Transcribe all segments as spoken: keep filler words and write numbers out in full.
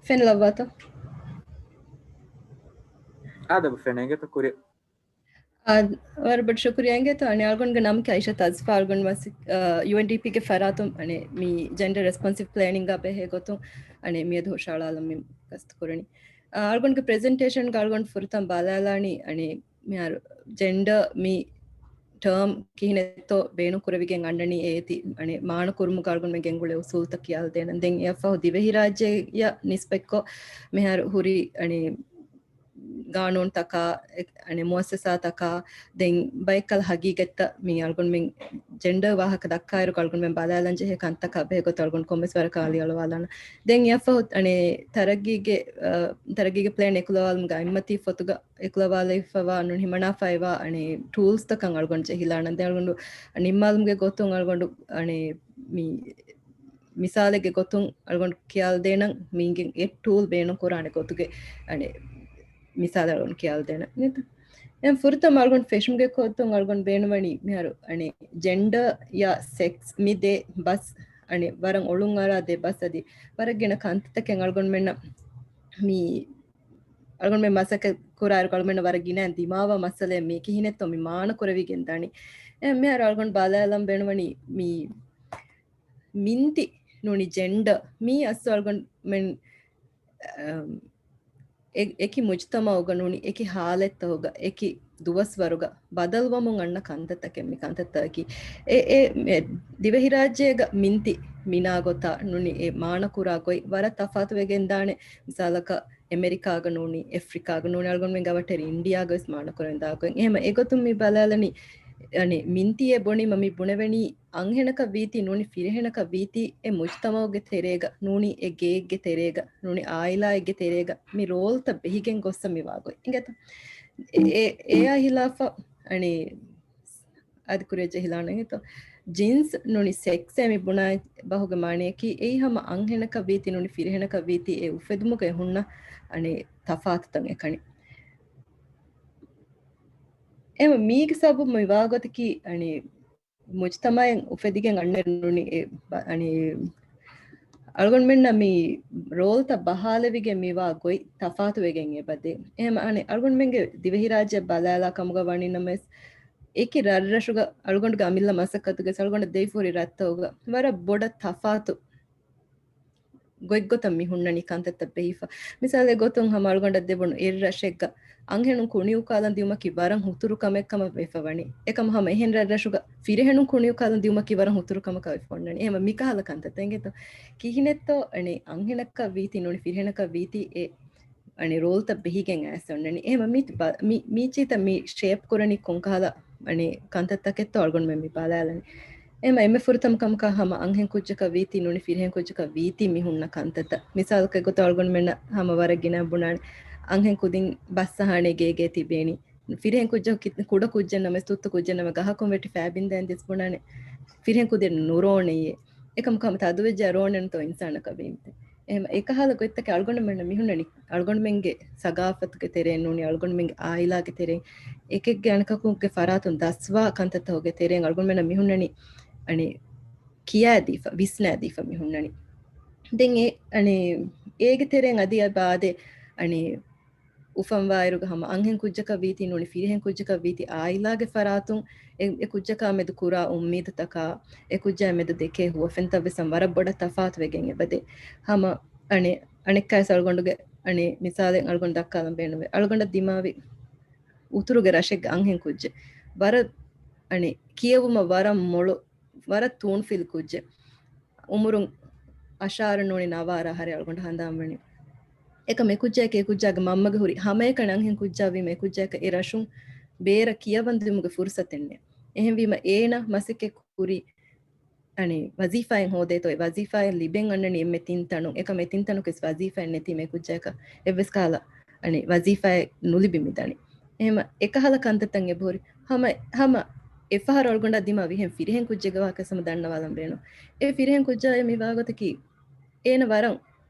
ފެން ލައްވާތަ؟ އާދަބު ފެނެގެތަ ކުރި. ވަރަށް ބޮޑު ޝުކުރިޔާ އިނގޭތޯ. އަނެ އަޅުގަނޑުގެ ނަމަކީ އައިޝަތު އަޒްފާ. އަޅުގަނޑު މަސި ޔޫއެންޑީޕީގެ ފަރާތުން އަނެ މި ޖެންޑަރ ރެސްޕޮންސިވް ޕްލޭނިންގ ބެހޭ ގޮތުން އަނެ މިއަދު ހުށައަޅާލަން މި ގަސްތު ކުރަނީ. އަޅުގަނޑުގެ ޕްރެޒެންޓޭޝަންގ އަޅުގަނޑު ފުރަތަމަ ބަލާލާނީ އަނެ މިހާރު ޖެންޑަރ މި ޓާމް ކިހިނެއްތޯ ބޭނުން ކުރެވިގެން އަންނަނީ އޭތި އަނެ މާނަ ކުރުމުގަ އަޅުގަނޑުމެން ގެންގުޅޭ އުސޫލުތައް ކިޔާލަދޭނަން. ދެން އެއަށްފަހު ދިވެހިރާއްޖެއަށް ނިސްބަތްކޮށް މިހާރު ހުރި އަނެ ގާނޫނުތަކާ އަނެ މުއައްސަސާތަކާ ދެން ބައެއްކަލަ ހަގީގަތްތައް މި އަޅުގަނޑުމެން ޖެންޑަރ ވާހަކަ ދައްކާއިރު އަޅުގަނޑުމެން ބަލާލަން ޖެހޭ ކަންތަކާ ބެހޭ ގޮތަށް އަޅުގަނޑު ކޮންމެސް ވަރަކަށް އަލިއަޅުވާލާނަން. ދެން އެއަށްފަހު އަނެ ތަރައްގީގެ ތަރައްގީގެ ޕްލޭން އެކުލަވާލުމުގެ އަތްމަތީ ފޮތުގަ އެކުލަވާލައިފަވާ ނޫން ހިމަނާފައިވާ އަނެ ޓޫލްސްތަކަށް އަޅުގަނޑު ޖެހިލާނަން. ދެން އަޅުގަނޑު ނިންމާލުމުގެ ގޮތުން އަޅުގަނޑު އަނެ މި މިސާލެއްގެ ގޮތުން އަޅުގަނޑު ކިޔާލަދޭނަން މީގެން އެއް ޓޫލް ބޭނުން ކުރާނެ ގޮތުގެ އަނެ މިސާލެއް އަޅުގަނޑު ކިޔާލަދޭނަން. އެން ފުރަތަމަ އަޅުގަނޑު ފެށުމުގެ ގޮތުން އަޅުގަނޑު ބޭނުންވަނީ މިހާރު އަނެ ޖެންޑަރ ޔާ ސެކްސް މި ދެ ބަސް އަނެ ވަރަށް އޮޅުން އަރާ ދެ ބަސް އަދި ވަރަށް ގިނަ ކަންތައްތަކެއް އަޅުގަނޑުމެންނަށް މި އަޅުގަނޑުމެން މަސައްކަތް ކުރާއިރު އަޅުގަނޑުމެންނަށް ވަރަށް ގިނައިން ދިމާވާ މައްސަލައެއް މީ ކިހިނެއްތޯ މި މާނަ ކުރެވިގެން ދާނީ. އެ، މިހާރު އަޅުގަނޑު ބަލާލަން ބޭނުންވަނީ މި މިންތި ނޫނީ ޖެންޑަރ މީ އަސްލު އަޅުގަނޑުމެން އަމް، އެ، އެކި މުޖްތަމައުގަ ނޫނީ އެކި ހާލަތްތަކުގަ އެކި ދުވަސްވަރުގަ ބަދަލުވަމުން އަންނަ ކަންތައްތަކެއް މި ކަންތައްތަކަކީ. އެ، އެ، އެ، ދިވެހިރާއްޖޭގަ މިންތި މިނާ ގޮތާ ނޫނީ އެ މާނަ ކުރާ ގޮތް ވަރަށް ތަފާތު ވެގެން ދާނެ. މިސާލަކަށް އެމެރިކާގަ ނޫނީ، އެފްރިކާގަ ނޫނީ، އަޅުގަނޑުމެން ގަވައްޓެރި އިންޑިއާގަ ވެސް މާނަ ކުރެވެން ދާ ގޮތް. އެހެމަ އެގޮތުން މި ބަލާލަނީ، އަނެ، މިންތިއޭ ބުނީމަ މި ބުނެވެނީ އަންހެނަކަށް ވީތީ ނޫނީ ފިރިހެނަކަށް ވީތީ އެ މުޖްތަމައުގެ ތެރޭގަ ނޫނީ އެ ގޭގެ ތެރޭގަ ނޫނީ އާއިލާއެއްގެ ތެރޭގަ މި ރޯލްތައް ބެހިގެން ގޮއްސަ މި ވާ ގޮތް. އިނގޭތަ؟ އެ، އެއާ ހިލާފަށް، އަނެ، އަދި ކުރިއަށް ޖެހިލާނެ އިނގޭތޯ. ޖިންސް ނޫނީ ސެކްސޭ މި ބުނާ ބަހުގެ މާނަޔަކީ އެއީ ހަމަ އަންހެނަކަށް ވީތީ ނޫނީ ފިރިހެނަކަށް ވީތީ އެ އުފެދުމުގަ އެ ހުންނަ އަނެ ތަފާތުތައް އެކަނި. އެ މީގެ ސަބަބު މި ވާ ގޮތަކީ އަނެ މުޖްތަމައެއް އުފެދިގެން އަންނައިރު ނޫނީ އެ ބަ-، އަނެ އަޅުގަނޑުމެންނަށް މި ރޯލްތައް ބަހާލެވިގެން މިވާ ގޮތް ތަފާތު ވެގެން އެބަދޭ. އެހެމަ އަނެ އަޅުގަނޑުމެންގެ ދިވެހިރާއްޖެ ބަލާލާ ކަމުގަ ވަނީ ނަމަވެސް، އެކި ރަށްރަށުގަ އަޅުގަނޑުގެ އަމިއްލަ މަސައްކަތުގެ އަޅުގަނޑަށް ދެވިފަ ހުރި ރަށްތަކުގަ ވަރަށް ބޮޑަށް ތަފާތު ގޮތްގޮތަށް މި ހުންނަނީ ކަންތައްތައް ބެހިފަ. މިސާލެއް ގޮތުން ހަމަ އަޅުގަނޑަށް ދެބުނު އެއްރަށެއްގަ އަންހެނުން ކުނިއުކާލަން ދިއުމަކީ ވަރަށް ހުތުރު ކަމެއް ކަމަށް ވެފަ ވަނީ. އެކަމަ ހަމަ އެހެން ރަށްރަށުގަ ފިރިހެނުން ކުނިއުކާލަން ދިއުމަކީ ވަރަށް ހުތުރު ކަމަކަށް ވެފަ އޮންނަނީ. އެހެމަ މިކަހަލަ ކަންތައްތައް އިނގޭތޯ. ކިހިނެއްތޯ އަނެ އަންހެނަކަށް ވީތީ ނޫނީ ފިރިހެނަކަށް ވީތީ އެ އަނެ ރޯލްތައް ބެހިގެން އައިސް އޮންނަނީ. އެހެމަ މި ބަ-، މި، މީޗީތައް މި ޝޭޕް ކުރަނީ ކޮންކަހަލަ އަނެ ކަންތައްތަކެއްތޯ އަޅުގަނޑުމެން މި ބަލާލަނީ. އެހެމަ އެންމެ ފުރަތަމަ ކަމަކަށް ހަމަ އަންހެން ކުއްޖަކަށް ވީތީ ނޫނީ ފިރިހެން ކުއްޖަކަށް ވީތީ މި ހުންނަ ކަންތައްތައް. މިސާލަކަށް ގޮތަށް އަޅުގަނޑުމެންނަށް ހަމަ ވަރަށް ގިނަ ބުނާނެ އަންހެން ކުދިން ބަސް އަހާނެ ގޭގޭ ތިބޭނީ. ފިރިހެން ކުއްޖަކު ކި-، ކުޑަ ކުއްޖެއް ނަމަވެސް ތުއްތު ކުއްޖެއް ނަމަ ގަހަކުން ވެއްޓި ފައިބިންދައިން ދިސް ބުނާނެ ފިރިހެން ކުދިން ނުރޯނެޔޭ. އެކަމަކު ހަމަ ތަދުވެއްޖާ ރޯނެންތޯ އިންސާނަކަށް ވީމްތެ. އެހެމަ އެކަހަލަ ގޮތްތަކެއް އަޅުގަނޑުމެންނަށް މިހުންނަނީ. އަޅުގަނޑުމެންގެ ސަގާފަތުގެ ތެރެއިން ނޫނީ އަޅުގަނޑުމެންގެ އާއިލާގެ ތެރެއިން އެކެއްގެ އަނެކަކުގެ ފަރާތުން ދަސްވާ ކަންތައްތަކުގެ ތެރެއިން އަޅުގަނޑުމެންނަށް މިހުންނަނީ އަނެ ކިޔާދީފަ، ވިސްނާދީފަ މިހުންނަނީ. ދެން އެ، އަނެ، އޭގެ ތެރެއިން އަދި އަބާދެ، އަނެ، އުފަންވާއިރުގަ ހަމަ އަންހެން ކުއްޖަކަށް ވީތީ ނޫނީ ފިރިހެން ކުއްޖަކަށް ވީތީ އާއިލާގެ ފަރާތުން އެ، އެ ކުއްޖަކާ މެދު ކުރާ އުއްމީދުތަކާ، އެ ކުއްޖާ މެދު ދެކޭ ހުވަފެންތައް ވެސް ވަރަށް ބޮޑަށް ތަފާތު ވެގެން އެބަދޭ. ހަމަ އަނެ، އަނެއްކާވެސް އަޅުގަނޑުގެ، އަނެ، މިސާލެއް އަޅުގަނޑު ދައްކާލަން ބޭނުންވޭ. އަޅުގަނޑަށް ދިމާވި އުތުރުގެ ރަށެއްގެ އަންހެން ކުއްޖެއް. ވަރަށް، އަނެ، ކިޔެވުމަށް ވަރަށް މޮޅު، ވަރަށް ތޫންފިލް ކުއްޖެއް. އުމުރުން އަށާރަ ނޫނީ ނަވާރަ އަހަރެއް އަޅުގަނޑަށް ހަނދާންވަނީ. އެކަމަ އެ ކުއްޖާއެކޭ އެ ކުއްޖާގެ މަންމަގެ ހުރި ހަމައެކަނި އަންހެން ކުއްޖާ ވީމަ އެ ކުއްޖާއަކަށް އެ ރަށުން ބޭރަށް ކިޔަވަން ދިއުމުގެ ފުރުސަތެއް ނެތް. އެހެންވީމަ އޭނަ މަސައްކަތް ކުރި، އަނެ، ވަޒީފާއެއް ހޯދޭތޯ، އެ ވަޒީފާއެއް ލިބެން އަންނަނީ އެންމެ ތިން ތަނުން. އެކަމަ އެ ތިން ތަނުގައި ވަޒީފާއެއް ނެތީމަ އެ ކުއްޖާއަކަށް އެއްވެސް ކަހަލަ، އަނެ، ވަޒީފާއެއް ނުލިބި މިދަނީ. އެހެމަ އެކަހަލަ ކަންތައްތައް އެބަހުރި. ހަމަ، ހަމަ އެފަހަރު އަޅުގަނޑާ ދިމާ ވިހެން ފިރިހެން ކުއްޖެއްގެ ވާހަކަ ހަމަ ދަންނަވާލަން ބޭނުން. އެ ފިރިހެން ކުއްޖާ މި ވާގޮތަކީ އޭނަ ވަރަށް،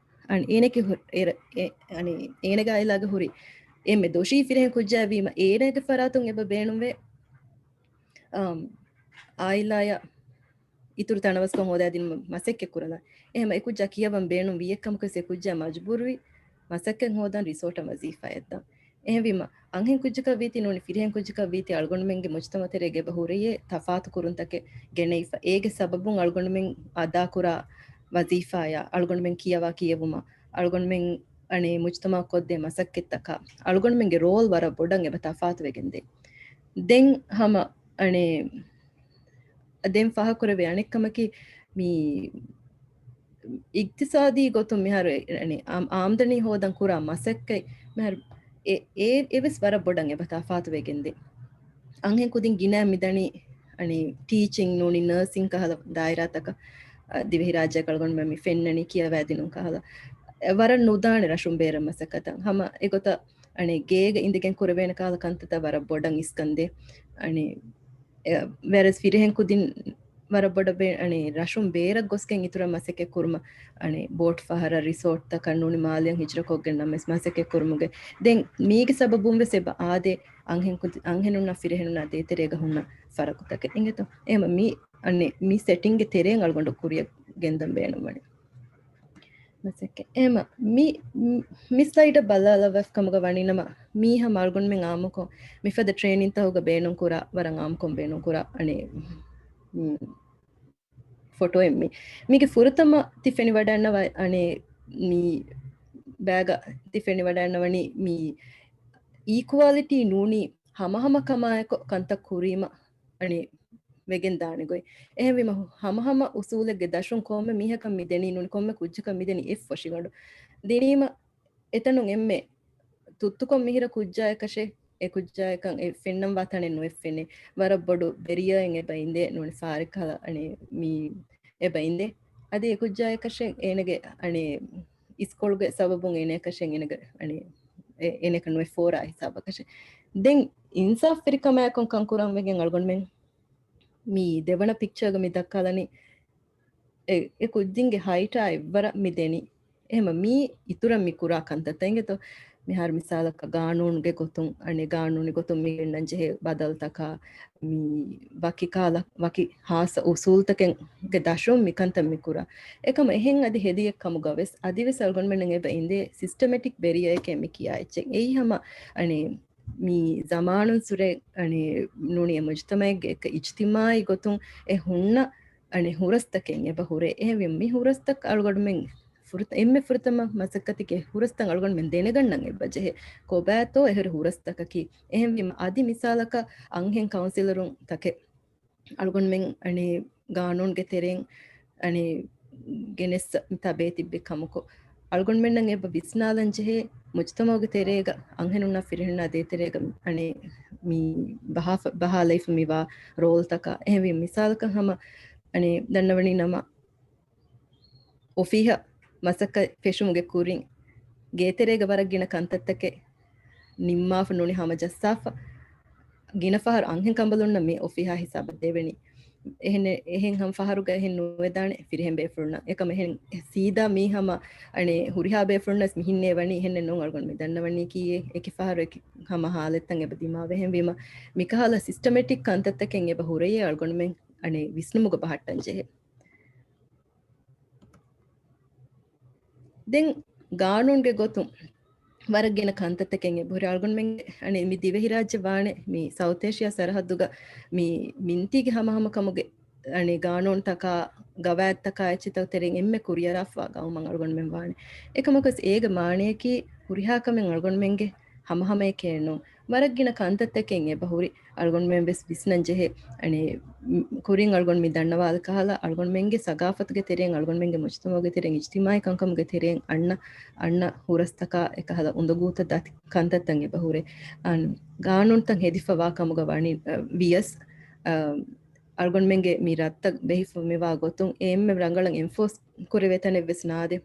އަން، އޭނަކީ ހު-، އޭރަ-، އެ-، އަނި، އޭނަގެ އާއިލާގެ ހުރި އެންމެ ދޮށީ ފިރިހެން ކުއްޖާ ވީމަ އޭނަގެ ފަރާތުން އެބަ ބޭނުންވޭ، އަމް، އާއިލާޔަށް އިތުރު ތަނަވަސްކަން ހޯދާދިނުމަށް މަސައްކަތް ކުރަލާ. އެހެމަ އެ ކުއްޖާ ކިޔަވަން ބޭނުން ވިއްޔެއްކަމަކުވެސް އެ ކުއްޖާ މަޖުބޫރުވި މަސައްކަތް ހޯދަން ރިސޯޓަށް ވަޒީފާއަށް ދާން. އެހެންވީމަ، އަންހެން ކުއްޖަކަށް ވީތީ ނޫނީ ފިރިހެން ކުއްޖަކަށް ވީތީ އަޅުގަނޑުމެންގެ މުޖްތަމަޢު ތެރޭގަ އެބަ ހުރެޔޭ ތަފާތު ކުރުންތަކެއް ގެނެވިފަ. އޭގެ ސަބަބުން އަޅުގަނޑުމެން އަދާކުރާ ވަޒީފާޔާ، އަޅުގަނޑުމެން ކިޔަވާ ކިޔެވުމާ، އަޅުގަނޑުމެން އަނެއް މުޖްތަމަޢަށް ކޮށްދޭ މަސައްކަތްތަކާ، އަޅުގަނޑުމެންގެ ރޯލް ވަރަށް ބޮޑަށް އެބަ ތަފާތުވެގެންދޭ. ދެން ހަމަ އަނެއް ދެން ފާހަގަކުރެވޭ އަނެއްކަމަކީ، މި އިގްތިސާދީ ގޮތުން މިހާރު އެ-، އަނެއް އާ-، އާމްދަނީ ހޯދަން ކުރާ މަސައްކަތް މިހާރު އެ-، އެ-، އެވެސް ވަރަށް ބޮޑަށް އެބަ ތަފާތުވެގެންދޭ. އަންހެން ކުދިން ގިނައަށް މިދަނީ އަނެއް ޓީޗިން ނޫނީ ނަރސިން ކަހަލަ ދާއިރާތަކަށް، އަ، ދިވެހިރާއްޖެއަކަށް އަޅުގަނޑުމެން މި ފެންނަނީ ކިޔަވާދިނުން ކަހަލަ. އެ، ވަރަށް ނުދާނެ ރަށުން ބޭރަށް މަސައްކަތަށް. ހަމަ އެގޮތަށް އަނެއް ގޭގަ އިނދެގެން ކުރެވޭނެ ކަހަލަ ކަންތައްތައް ވަރަށް ބޮޑަށް އިސްކަންދޭ. އަނެއް އެ، ވެރަސް ފިރިހެން ކުދިން ވަރަށް ބޮޑަށް ބޭ-، އަނެއް ރަށުން ބޭރަށް ގޮސްގެން އިތުރަށް މަސައްކަތް ކުރުމަށް، އަނެއް ބޯޓް ފަހަރަށް ރިސޯޓްތަކަށް ނޫނީ މާލެއަށް ހިޖްރަކޮށްގެން ނަމަވެސް މަސައްކަތް ކުރުމުގެ. ދެން މީގެ ސަބަބުން ވެސް އެބަ އާދޭ އަންހެން ކުދި-، އަންހެނުންނާ ފިރިހެނުންނާ ދޭތެރޭގަ ހުންނަ ފަރަގުތަކެއް. އިނގޭތޯ؟ އެހެމަ މި، އަނެއް މި ސެޓިންގެ ތެރެއިން އަޅުގަނޑު ކުރިއަށް ގެންދަން ބޭނުންވަނީ. މަސައްކަތް. އެހެމަ މި، މި ސްލައިޑަށް ބަލާލައްވަފަ ކަމުގަ ވަނީ ނަމަ، މީ ހަމަ އަޅުގަނޑުމެން އާއްމުކޮށް މިފަދަ ޓްރޭނިންތަކުގަ ބޭނުންކުރާ، ވަރަށް އާއްމުކޮށް ބޭނުންކުރާ، އަނެއް، މް، ފޮޓޯއެއް މީ. މީގެ ފުރަތަމަ ތި ފެނިވަޑައިންނަވާ، އަނެއް، މި ބައިގަ ތި ފެނިވަޑައިންނަވަނީ މި އީކުއަލިޓީ ނޫނީ ހަމަހަމަ ކަމާއެކު ކަންތައް ކުރީމަ، އަނެއް، ވެގެން ދާނެ ގޮތް. އެހެންވީމަ، ހަމަހަމަ އުސޫލެއްގެ ދަށުން ކޮންމެ މީހަކަށް މި ދެނީ ނޫނީ، ކޮންމެ ކުއްޖަކަށް މި ދެނީ އެއްފޮށިގަނޑު. ދިނީމަ، އެތަނުން އެންމެ ތުއްތުކޮށް މިހިރަ ކުއްޖާއަކަށޭ، އެ ކުއްޖާއަކަށް އެ ފެންނަންވާ ތަނެއް ނުއެއް ފެނޭ. ވަރަށް ބޮޑު ބެރިއަރެއް އެބަ އިނދޭ ނޫނީ ފާރިކަހަލަ އަނެއް މީ އެބަ އިނދޭ. އަދި އެ ކުއްޖާއަކަށޭ އޭނަގެ އަނެއް އިސްކޮޅުގެ ސަބަބުން އޭނައަކަށޭ އޭނަގެ އަނެއް އެ-، އޭނައަކަށް ނުއެއް ފޯރާ ހިސާބަކަށޭ. ދެން އިންސާފްވެރިކަމާއެކު ކަން ކުރަން ވެގެން އަޅުގަނޑުމެން މި ދެވަނަ ޕިކްޗާގަ މި ދައްކާލަނީ، އެ، އެ ކުއްޖިންގެ ހައިޓާ އެއްވަރަށް މި ދެނީ. އެހެމަ މީ އިތުރަށް މި ކުރާ ކަންތައްތައް އިނގޭތޯ؟ މިހާރު މިސާލަކަށް ގާނޫނުގެ ގޮތުން، އަނެއް ގާނޫނީ ގޮތުން މި ގެންނަން ޖެހޭ ބަދަލުތަކާ، މި ވަކި ކާލަ-، ވަކި ހާއްސަ އުސޫލުތަކެއްގެ ދަށުން މި ކަންތައް މި ކުރާ. އެކަމަށް އެހެން އަދި ހެދިޔަ ކަމުގަ ވެސް، އަދިވެސް އަޅުގަނޑުމެންނަށް އެބަ އިނދޭ ސިސްޓަމެޓިކް ބެރިއަރެކޭ މި ކިޔާ އެއްޗެއް. އެއީ ހަމަ، އަނެއް، މި ޒަމާނުން ސުރެ، އަނެއް، ނޫނީ އެ މުޖްތަމައެއްގެ އެކަ އިޖްތިމާއީ ގޮތުން އެ ހުންނަ، އަނެއް، ހުރަސްތަކެއް އެބަ ހުރޭ. އެހެންވީމަ މި ހުރަސްތައް އަޅުގަނޑުމެން ފުރަތަ-، އެންމެ ފުރަތަމަ މަސައްކަތަކީ ހުރަސްތައް އަޅުގަނޑުމެން ދެނެގަންނަން އެބަ ޖެހޭ. ކޮބާތޯ އެހުރި ހުރަސްތަކަކީ؟ އެހެންވީމަ އަދި މިސާލަކަށް އަންހެން ކައުންސިލަރުން ތަކެއް އަޅުގަނޑުމެން އަނެއް ގާނޫނުގެ ތެރެއިން އަނެއް ގެނެސް މިތާ ބޭތިއްބި ކަމަކު، އަޅުގަނޑުމެންނަށް އެބަ ވިސްނާލަން ޖެހޭ މުޖްތަމަޢުގެ ތެރޭގަ އަންހެނުންނާ ފިރިހެނުންނާ ދޭތެރޭގަ އަނެއް މި ބަހާފަ-، ބަހާލައިފަ މިވާ ރޯލްތަކާ. އެހެންވީ މިސާލަކަށް ހަމަ އަނެއް ދަންނަވަނީ ނަމަ، އޮފީހަށް މަސައްކަތް ފެށުމުގެ ކުރިން ގޭތެރޭގަ ވަރަށް ގިނަ ކަންތައްތަކެއް ނިންމާފަ ނޫނީ ހަމަޖައްސާފަ، ގިނަ ފަހަރު އަންހެން ކަނބަލުންނަށް މި އޮފީހާ ހިސާބަށް ދެވެނީ. އެހެން، އެހެން ހަމަ ފަހަރުގަ އެހެން ނުވެދާނެ ފިރިހެން ބޭފުޅުންނަށް. އެކަމަށް އެހެން ސީދާ މީ ހަމަ އަނެއް ހުރިހާ ބޭފުޅުންނަސް މިހިންނޭ ވަނީ އެހެންނެއް ނޫން. އަޅުގަނޑު މި ދަންނަވަނީކީ އެ-، އެކި ފަހަރު އެކި ހަމަ ހާލަތްތައް އެބަ ދިމާވެ. އެހެންވީމަ މިކަހަލަ ސިސްޓަމެޓިކް ކަންތައްތަކެއް އެބަ ހުރެޔޭ އަޅުގަނޑުމެން އަނެއް ވިސްނުމުގަ ބަހައްޓަން ޖެހޭ. ދެން ގާނޫނުގެ ގޮތުން ވަރަށް ގިނަ ކަންތައްތަކެއް އެބަހުރި އަޅުގަނޑުމެންގެ އަނެއް މި ދިވެހިރާއްޖެ ވާނެ މި ސައުތް އޭޝިޔާ ސަރަހައްދުގަ މި މިންތީގެ ހަމަހަމަކަމުގެ އަނެއް ގާނޫނުތަކާ، ގަވާއިދުތަކާ އެއްޗިތައް ތެރެއިން އެންމެ ކުރިއަރާފަވާ ގައުމަށް އަޅުގަނޑުމެން ވާނެ. އެކަމަކުވެސް އޭގެ މާނަޔަކީ ހުރިހާ ކަމެއް އަޅުގަނޑުމެންގެ ހަމަހަމަޔަކޭ ނޫން. ވަރަށް ގިނަ ކަންތައްތަކެއް އެބަހުރި. އަޅުގަނޑުމެން ވެސް ވިސްނަން ޖެހޭ. އަނެއް، މް، ކުރިން އަޅުގަނޑު މި ދަންނަވާލި ކަހަލަ، އަޅުގަނޑުމެންގެ ސަގާފަތުގެ ތެރެއިން، އަޅުގަނޑުމެންގެ މުޖްތަމަޢުގެ ތެރެއިން، އިޖްތިމާޢީ ކަންކަމުގެ ތެރެއިން އަންނަ، އަންނަ ހުރަސްތަކާ އެކަހަލަ އުނދަގޫތައް ދަތި ކަންތައްތައް އެބަހުރޭ. އަން، ގާނޫނުތައް ހެދިފަވާ ކަމުގަ ވަނީ، އަ، ވިޔަސް، އަ، އަޅުގަނޑުމެންގެ މި ރަށްތައް ބެހިފަ މިވާ ގޮތުން އެ އެންމެ ރަނގަޅަށް އެންފޯސް ކުރެވޭ ތަނެއް ވެސް ނާދޭ.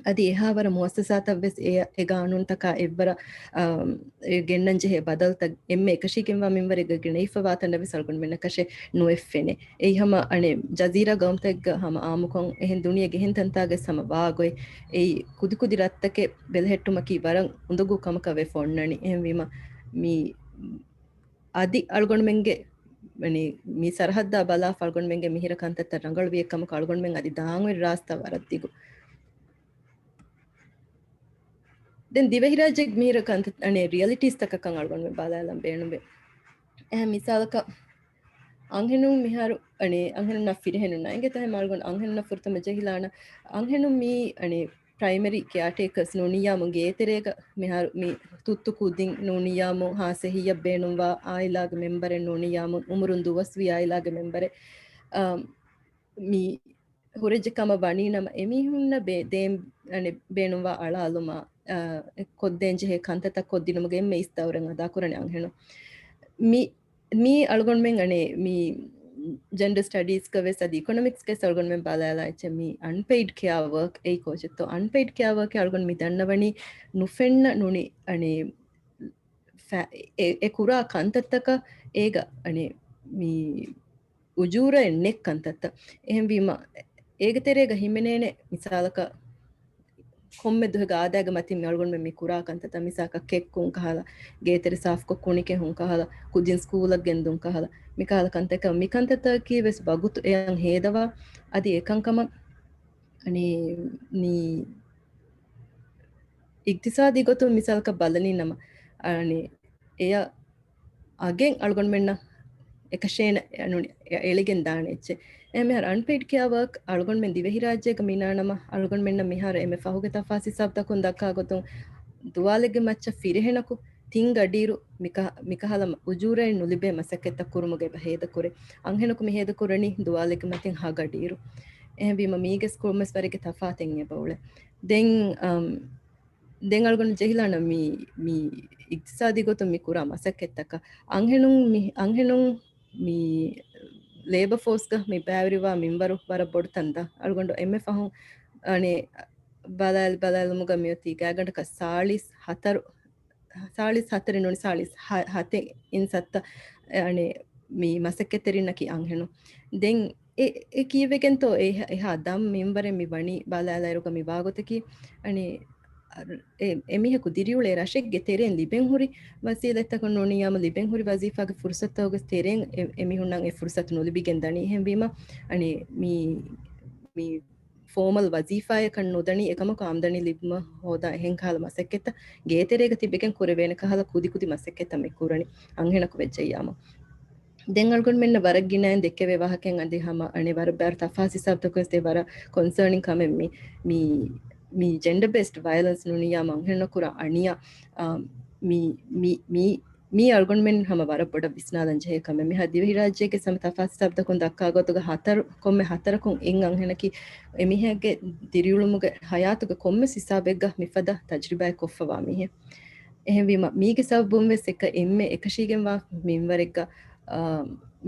އަދި އެހާވަރަށް މުއައްސަސާތައް ވެސް އެ، އެ ގާނޫނުތަކާ އެއްވަރަށް، އާ، އެ ގެންނަން ޖެހޭ ބަދަލުތައް އެންމެ އެކަށީގެންވާ މިންވަރެއްގަ ގެނައިފަވާ ތަނެއް ވެސް އަޅުގަނޑުމެންނަކަށެއް ނުއެއް ފެނޭ. އެއީ ހަމަ އަނެއް ޖަޒީރާ ގައުމުތަކެއްގަ ހަމަ އާއްމުކޮށް އެހެން ދުނިޔޭގެ އެހެން ތަންތާގަސް ހަމަ ވާ ގޮތް. އެއީ ކުދިކުދި ރަށްތަކެއް ބެލެހެއްޓުމަކީ ވަރަށް އުނދަގޫ ކަމަކަށް ވެފަ އޮންނަނީ. އެހެންވީމަ މި އަދި އަޅުގަނޑުމެންގެ، މި، މި ސަރަހައްދާ ބަލާފަ އަޅުގަނޑުމެންގެ މިހިރަ ކަންތައްތައް ރަނގަޅުވި އެއްކަމަކު އަޅުގަނޑުމެން އަދި ދާން އޮތް ރާސްތާ ވަރަށް ދިގު. ދެން ދިވެހިރާއްޖޭގެ މިހިރަ ކަންތައް، އަނެ، ރިއަލިޓީސްތަކަކަށް އަޅުގަނޑުމެން ބަލާލަން ބޭނުންވޭ. އެހެން މިސާލަކަށް، އަންހެނުން މިހާރު، އަނެ، އަންހެނުންނާ ފިރިހެނުންނާ އިނގޭތޯ ހަމަ އަޅުގަނޑު އަންހެނުންނަށް ފުރަތަމަ ޖެހިލާނަ، އަންހެނުން މީ، އަނެ، ޕްރައިމަރީ ކެއާޓޭކަރސް ނޫނިއްޔާމު ގޭތެރޭގަ މިހާރު މި ތުއްތު ކުދިން ނޫނިއްޔާމު ހާސް އެހީއަށް ބޭނުންވާ އާއިލާގެ މެމްބަރެއް ނޫނިއްޔާމު އުމުރުން ދުވަސްވީ އާއިލާގެ މެމްބަރެއް، އާ، މި ހުރެއްޖެ ކަމަށް ވަނީ ނަމަ، އެމީހުންނަށް ބޭ-، ދޭން، އަނެ، ބޭނުންވާ އަޅާލުމާ، އާ، ކޮށްދޭން ޖެހޭ ކަންތައްތައް ކޮށްދިނުމުގެ އެންމެ އިސް ދައުރެއް އަދާކުރަނީ އަންހެނުން. މި، މީ އަޅުގަނޑުމެން އަނެ، މި ޖެންޑަރ ސްޓަޑީޒްގަ ވެސް އަދި އިކޮނޮމިކްސްގަ ވެސް އަޅުގަނޑުމެން ބަލާލާ އެއްޗެއް މި އަންޕެއިޑް ކެއާ ވަރކް އެއީ ކޯޗެއްތޯ؟ އަންޕެއިޑް ކެއާ ވަރކް އަޅުގަނޑު މި ދަންނަވަނީ ނުފެންނަ ނޫނީ، އަނެ، ފަ-، އެ، އެ ކުރާ ކަންތައްތަކަށް އޭގަ، އަނެ، މި އުޖޫރައެއް ނެތް ކަންތައްތައް. އެހެންވީމަ، އޭގެ ތެރޭގަ ހިމެނޭނެ މިސާލަކަށް، ކޮންމެ ދުވަހެއްގަ އާދައިގެ މަތިން މި އަޅުގަނޑުމެން މި ކުރާ ކަންތައްތައް، މިސާލަކަށް ކެއްކުން ކަހަލަ، ގޭތެރެ ސާފުކޮށް ކުނިކެހުން ކަހަލަ، ކުދިން ސްކޫލަށް ގެންދުން ކަހަލަ، މިކަހަލަ ކަންތަކަށް، މި ކަންތައްތަކަކީ ވެސް ވަގުތު އެޔަށް ހޭދަވާ، އަދި އެކަންކަމަށް، އަނީ، މި އިގްތިސާދީ ގޮތުން މިސާލަކަށް ބަލަނީ ނަމަ، އަނީ، އެޔަށް އަގެއް އަޅުގަނޑުމެންނަށް އެކަށޭނަ ނޫނީ އެ-، އެޅިގެން ދާނެ އެއްޗެއް. އެހެން މިހާރު އަންޕެއިޑް ކެއާ ވަރކް އަޅުގަނޑުމެން ދިވެހިރާއްޖޭގަ މިނާ ނަމަ، އަޅުގަނޑުމެންނަށް މިހާރު އެންމެ ފަހުގެ ތަފާސް ހިސާބުތަކުން ދައްކާ ގޮތުން، ދުވާލެއްގެ މައްޗަށް ފިރިހެނަކު ތިން ގަޑިއިރު މިކަ-، މިކަހަލަ މަ-، އުޖޫރައެއް ނުލިބޭ މަސައްކަތްތައް ކުރުމުގަ އެބަ ހޭދަކުރޭ. އަންހެނަކު މި ހޭދަކުރަނީ ދުވާލެއްގެ މަތިން ހަ ގަޑިއިރު. އެހެންވީމަ މީގެ ކޮންމެސް ވަރެއްގެ ތަފާތެއް އެބަ އުޅޭ. ދެން، އަމް، ދެން އަޅުގަނޑު ޖެހިލާނަ މި، މި އިގްތިސާދީ ގޮތުން މި ކުރާ މަސައްކަތްތަކަށް އަންހެނުން މި، އަންހެނުން މި ލޭބަ ފޯސްގަ މި ބައިވެރިވާ މިންވަރު ވަރަށް ބޮޑު ތަންތަން. އަޅުގަނޑު އެންމެ ފަހުން އަނެ ބަލާލި، ބަލާލުމުގަ މިއޮތީ ގާތްގަނޑަކަށް ސާޅީސް ހަތަރު، ސާޅީސް ހަތަރެއް ނޫނީ، ސާޅީސް ހަ-، ހަތެއް އިން ސައްތަ، އަނެ މި މަސައްކަތްތެރިންނަކީ އަންހެނުން. ދެން އެ، އެ ކީއްވެގެންތޯ އެ، އެހާ ދަށް މިންވަރެއް މި ވަނީ ބަލާލާއިރުގަ މި ވާގޮތަކީ، އަނެ، އަ، އެ، އެމީހަކު ދިރިއުޅޭ ރަށެއްގެ ތެރެއިން ލިބެން ހުރި ވަސީލަތްތަކުން ނޫނިއްޔާމު ލިބެން ހުރި ވަޒީފާގެ ފުރުސަތުތަކުގެ ތެރެއިން އެ، އެމީހުންނަށް އެ ފުރުސަތު ނުލިބިގެން ދަނީ. އެހެންވީމަ، އަނެ، މި، މި ފޯމަލް ވަޒީފާއަކަށް ނުދަނީ، އެކަމަކު އާމްދަނީ ލިބުމަށް ހޯދާ އެހެން ކަހަލަ މަސައްކަތްތައް ގޭތެރޭގަ ތިބެގެން ކުރެވޭނެ ކަހަލަ ކުދިކުދި މަސައްކަތްތައް މި ކުރަނީ އަންހެނަކު ވެއްޖެއްޔާމު. ދެން އަޅުގަނޑުމެންނަށް ވަރަށް ގިނައިން ދެއްކެވޭ ވާހަކައިން އަދި ހަމަ އަނެއް ވަރަށް ބާރު ތަފާސް ހިސާބުތަކުން ވެސް ވަރަށް ކޮންސާނިން ކަމެއް މި، މި، މި ޖެންޑަ ބޭސްޑް ވަޔަލެންސް ނޫނިއްޔާމު އަންހެނުންނަށް ކުރާ އަނިޔާ، އާ، މި، މި، މި، މީ އަޅުގަނޑުމެން ހަމަ ވަރަށް ބޮޑަށް ވިސްނާލަން ޖެހޭ ކަމެއް. މިހާ ދިވެހިރާއްޖޭގެ ހަމަ ތަފާސް ހިސާބުތަކުން ދައްކާ ގޮތުގަ ހަތަރު، ކޮންމެ ހަތަރަކުން އެއް އަންހެނަކީ އެމީހެއްގެ ދިރިއުޅުމުގެ ހަޔާތުގެ ކޮންމެސް ހިސާބެއްގަ މިފަދަ ތަޖްރިބާއެއް ކޮށްފަވާ މީހެއް. އެހެންވީމަ، މީގެ ސަބަބުން ވެސް އެކަ އެންމެ އެކަށީގެންވާ މިންވަރެއްގަ، އާ،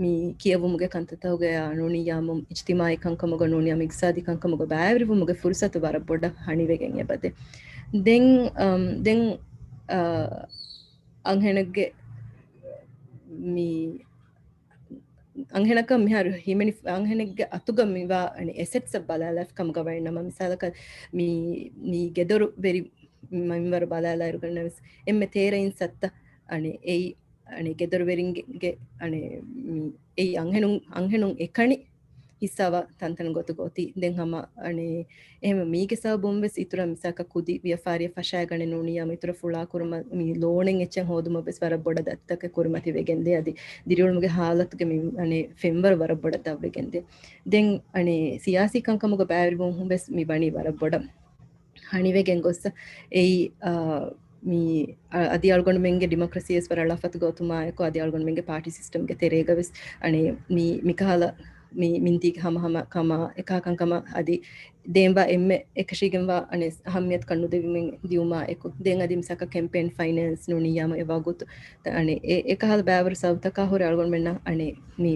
މި ކިޔެވުމުގެ ކަންތައްތަކުގައާ ނޫނިއްޔާމު އިޖްތިމާއީ ކަންކަމުގަ ނޫނިއްޔާމު އިގްތިސާދީ ކަންކަމުގަ ބައިވެރިވުމުގެ ފުރުސަތު ވަރަށް ބޮޑަށް ހަނިވެގެން އެބަދޭ. ދެން، އަމް، ދެން، އާ، އަންހެނެއްގެ މި އަންހެނަކަށް މިހާރު ހިމެނި، އަންހެނެއްގެ އަތުގަ މިވާ އަނެއް އެސެޓްސްއަށް ބަލާލާފި ކަމުގަ ވަނީ ނަމަ، މިސާލަކަށް މި، މި ގެދޮރު ވެރި މިންވަރު ބަލާލާއިރުގަ ވެސް އެންމެ ތޭރަ އިން ސައްތަ އަނެއް އެއީ، އަނެއް ގެދޮރުވެރިންގެ، އަނެއް މި އެއީ އަންހެނުން، އަންހެނުން އެކަނި ހިއްސާވާ ތަންތަން ގޮތުގަ އޮތީ. ދެން ހަމަ އަނެއް އެހެން މީގެ ސަބަބުން ވެސް އިތުރަށް މިސާލަކަށް ކުދި ވިޔަފާރިއަށް ފަށާގަނެ ނޫނިއްޔާމު އިތުރަށް ފުޅާ ކުރުމަށް މި ލޯނެއް އެއްޗެއް ހޯދުމަށް ވެސް ވަރަށް ބޮޑަށް ދަތިތަކެއް ކުރިމަތިވެގެންދޭ. އަދި ދިރިއުޅުމުގެ ހާލަތުގެ މި އަނެއް ފެންވަރު ވަރަށް ބޮޑަށް ދަށްވެގެންދޭ. ދެން އަނެއް ސިޔާސީ ކަންކަމުގަ ބައިވެރިވުމުން ވެސް މި ވަނީ ވަރަށް ބޮޑަށް ހަނިވެގެން ގޮއްސަ އެއީ، އާ، މި، އަ-، އަދި އަޅުގަނޑުމެންގެ ޑިމޮކްރަސީ ވެސް ވަރަށް ޅަފަތު ގޮތުމާއެކު، އަދި އަޅުގަނޑުމެންގެ ޕާޓީ ސިސްޓަމްގެ ތެރޭގަ ވެސް އަނެއް މި، މިކަހަލަ މި މިންތީގެ ހަމަ ހަމަ ކަމާ، އެކާ ކަންކަމަށް އަދި ދޭންވާ އެންމެ އެކަށީގެންވާ އަނެއް އަހައްމިޔަތުކަން ނުދެވުމެއް ދިއުމާ އެކު، ދެން އަދި މިސާކަށް ކެމްޕޭން ފައިނޭންސް ނޫނިއްޔާމު އެ ވަގުތު އަނެއް އެ، އެކަހަލަ ބައިވަރު ސަބަބުތަކާ ހުރެ އަޅުގަނޑުމެންނަށް އަނެއް މި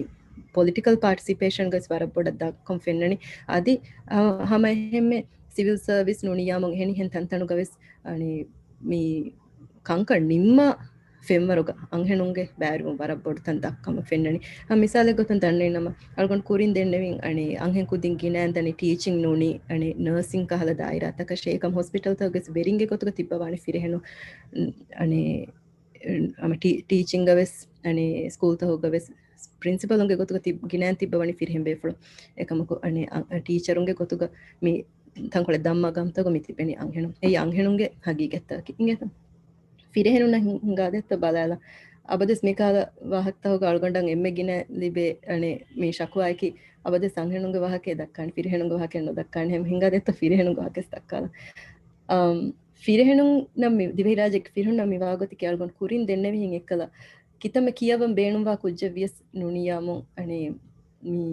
ޕޮލިޓިކަލް ޕާޓިސިޕޭޝަންގަ ވެސް ވަރަށް ބޮޑަށް ދަށްކަން ފެންނަނީ. އަދި، އަ، ހަމަ އެހެންމެ ސިވިލް ސަރވިސް ނޫނިއްޔާމު އެހެނިހެން ތަންތަނުގަ ވެސް އަނެއް މި ކަންކަން ނިންމާ ފެންވަރުގަ އަންހެނުންގެ ބައިވެރިވުން ވަރަށް ބޮޑު ތަން ދަށްކަމަށް ފެންނަނީ. ހަމަ މިސާލެއް ގޮތުން ދަންނައިނަމަ، އަޅުގަނޑު ކުރިން ދެންނެވިން އަނެއް އަންހެން ކުދިން ގިނައިން ދަނީ ޓީޗިން ނޫނީ އަނެއް ނަރސިން ކަހަލަ ދާއިރާތަކަށޭ. އެކަމް ހޮސްޕިޓަލްތަކުގެ ވެރިންގެ ގޮތުގަ ތިއްބަވާނެ ފިރިހެނު އަނެއް ހަމަ ޓީ-، ޓީޗިންގަ ވެސް އަނެއް ސްކޫލްތަކުގަ ވެސް ޕްރިންސިޕަލުންގެ ގޮތުގަ ތި-، ގިނައިން ތިއްބަވަނީ ފިރިހެން ބޭފުޅުން. އެކަމަކު އަނެއް އަ-، އަ-، ޓީޗަރުންގެ ގޮތުގަ މި ތަންކޮޅެއް ދައްމާ ގަމްތަކުގަ މި ތިބެނީ އަންހެނުން. އެއީ އަންހެނުންގެ ހަގީގަތްތަކަކީ. އިނގޭތަ؟ ފިރިހެނުންނަށް ހި-، ހިނގާދޭތޯ ބަލާލަ. އަބަދުވެސް މިކަހަލަ ވާހަކަތަކުގަ އަޅުގަނޑަށް އެންމެ ގިނަ ލިބޭ، އަނެއް، މި ޝަކުވާއަކީ އަބަދުވެސް އަންހެނުންގެ ވާހަކައެއް ދައްކާނެ، ފިރިހެނުންގެ ވާހަކައެއް ނުދައްކާނެ. ހަމަ ހިނގާދޭތޯ ފިރިހެނުންގެ ވާހަކައެއް ދައްކާލަ. އަމް، ފިރިހެނުންނަށް މި، ދިވެހިރާއްޖޭގެ ފިރިހެނުންނަށް މި ވާގޮތަކީ އަޅުގަނޑު ކުރިން ދެންނެވިހެން އެއްކަލަ ކިތަންމެ ކިޔަވަން ބޭނުންވާ ކުއްޖެއް ވިޔަސް ނޫނިއްޔާމު، އަނެއް، މި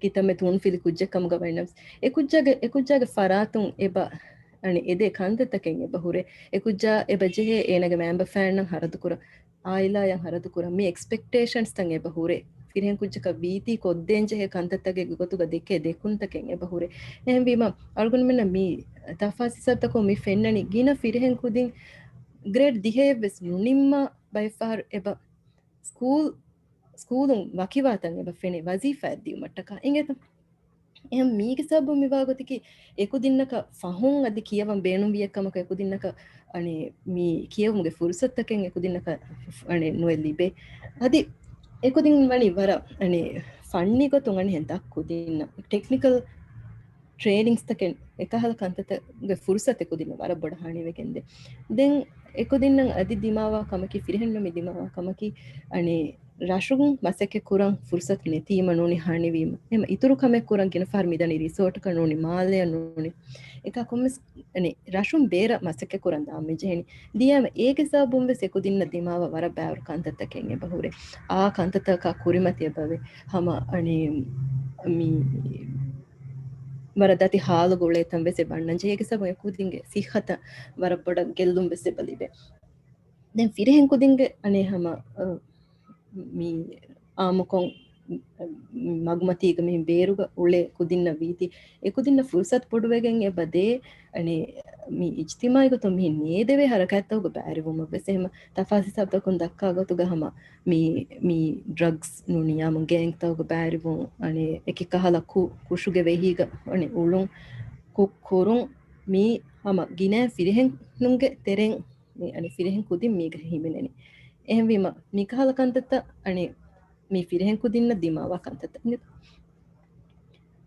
ކިތަންމެ ތޫނުފިލި ކުއްޖެއް ކަމުގަ ވައިނަމަސް، އެ ކުއްޖާގެ، އެ ކުއްޖާގެ ފަރާތުން އެބަ، އަނެއް، އެދޭ ކަންތައްތަކެއް އެބަ ހުރޭ. އެ ކުއްޖާ އެބަ ޖެހޭ އޭނާގެ މައިންބަފައިންނަށް ހަރަދުކުރަން، އާއިލާޔަށް ހަރަދުކުރަން، މި އެކްސްޕެކްޓޭޝަންސްތައް އެބަ ހުރޭ. ފިރިހެން ކުއްޖަކަށް ވީތީ ކޮށްދޭން ޖެހޭ ކަންތައްތަކެއްގެ ގޮތުގަ ދެކޭ ދެކުންތަކެއް އެބަ ހުރޭ. އެހެންވީމަ، އަޅުގަނޑުމެންނަށް މި ތަފާސް ހިސާބުތަކުން މި ފެންނަނީ ގިނަ ފިރިހެން ކުދިން ގްރޭޑް ދިހައެއްވެސް ނުނިންމާ ބައެއްފަހަރު އެބަ ސްކޫލް، ސްކޫލުން ވަކިވާތަން އެބަ ފެނޭ ވަޒީފާއެއް ދިއުމަށްޓަކާ އިނގޭތަ؟ އެހެން މީގެ ސަބަބުން މިވާ ގޮތަކީ އެކުދިންނަކަށް ފަހުން އަދި ކިޔަވަން ބޭނުންވި އެއްކަމަކަށް އެކުދިންނަކަށް އަނެއް މި ކިޔެވުމުގެ ފުރުސަތުތަކެއް އެކުދިންނަކަށް އަނެއް ނުއެއް ލިބޭ. އަދި އެކުދިން ވަނީ ވަރަށް އަނެއް ފަންނީ ގޮތުން އަނެއްހެން ދަށް ކުދިންނަށް ޓެކްނިކަލް ޓްރޭނިންގްސްތަކެއް އެކަހަލަ ކަންތައްތަކުގެ ފުރުސަތު އެކުދިންނަށް ވަރަށް ބޮޑަށް ހަނިވެގެންދޭ. ދެން އެކުދިންނަށް އަދި ދިމާވާ ކަމަކީ، ފިރިހެނުންނަށް މި ދިމާވާ ކަމަކީ، އަނެއް ރަށުން މަސައްކަތް ކުރަން ފުރުސަތު ނެތީމަ ނޫނީ ހަނިވީމަ. އެހެން އިތުރު ކަމެއް ކުރަން ގިނަ ފަހަރު މިދަނީ ރިސޯޓަކަށް ނޫނީ މާލެއަށް ނޫނީ. އެކަ ކޮންމެސް އަނެއް ރަށުން ބޭރަށް މަސައްކަތް ކުރަން ދާން މި ޖެހެނީ. ދިޔައިމަ އޭގެ ސަބަބުން ވެސް އެކުދިންނަށް ދިމާވާ ވަރަށް ބައިވަރު ކަންތައްތަކެއް އެބަ ހުރޭ. އާ ކަންތައްތަކާ ކުރިމަތި އެބަވޭ. ހަމަ އަނެއް މި ވަރަށް ދަތި ހާލުގަ އުޅޭތަން ވެސް އެބަ އަންނަން ޖެހޭ. އޭގެ ސަބަބުން އެކުދިންގެ ސިއްހަތަށް ވަރަށް ބޮޑަށް ގެއްލުން ވެސް އެބަ ލިބޭ. ދެން ފިރިހެން ކުދިންގެ އަނެއް ހަމަ، އަ، މި އާއްމުކޮށް މަގުމަތީގަ މިހެން ބޭރުގަ އުޅޭ ކުދިންނަށް ވީތީ، އެކުދިންނަށް ފުރުސަތު ބޮޑުވެގެން އެބަ ދޭ، އަނެއް މި އިޖްތިމާޢީ ގޮތުން މިހެން ނޭދެވޭ ހަރަކާތްތަކުގަ ބައިވެރިވުމަށް ވެސް. އެހެމަ ތަފާސް ހިސާބުތަކުން ދައްކާ ގޮތުގަ ހަމަ މި، މި ޑްރަގްސް ނޫނިއްޔާމު ގޭންގްތަކުގަ ބައިވެރިވުން، އަނެއް އެކި ކަހަލަ ކު-، ކުށުގެ ވެހީގަ އަނެއް އުޅުން ކު-، ކުރުން މި ހަމަ ގިނަ ފިރިހެނުންގެ ތެރެއިން މި އަނެއް ފިރިހެން ކުދިން މީގަ ހިމެނެނީ. އެހެންވީމަ މިކަހަލަ ކަންތައްތައް އަނެއް މި ފިރިހެން ކުދިންނަށް ދިމާވާ ކަންތައްތައް.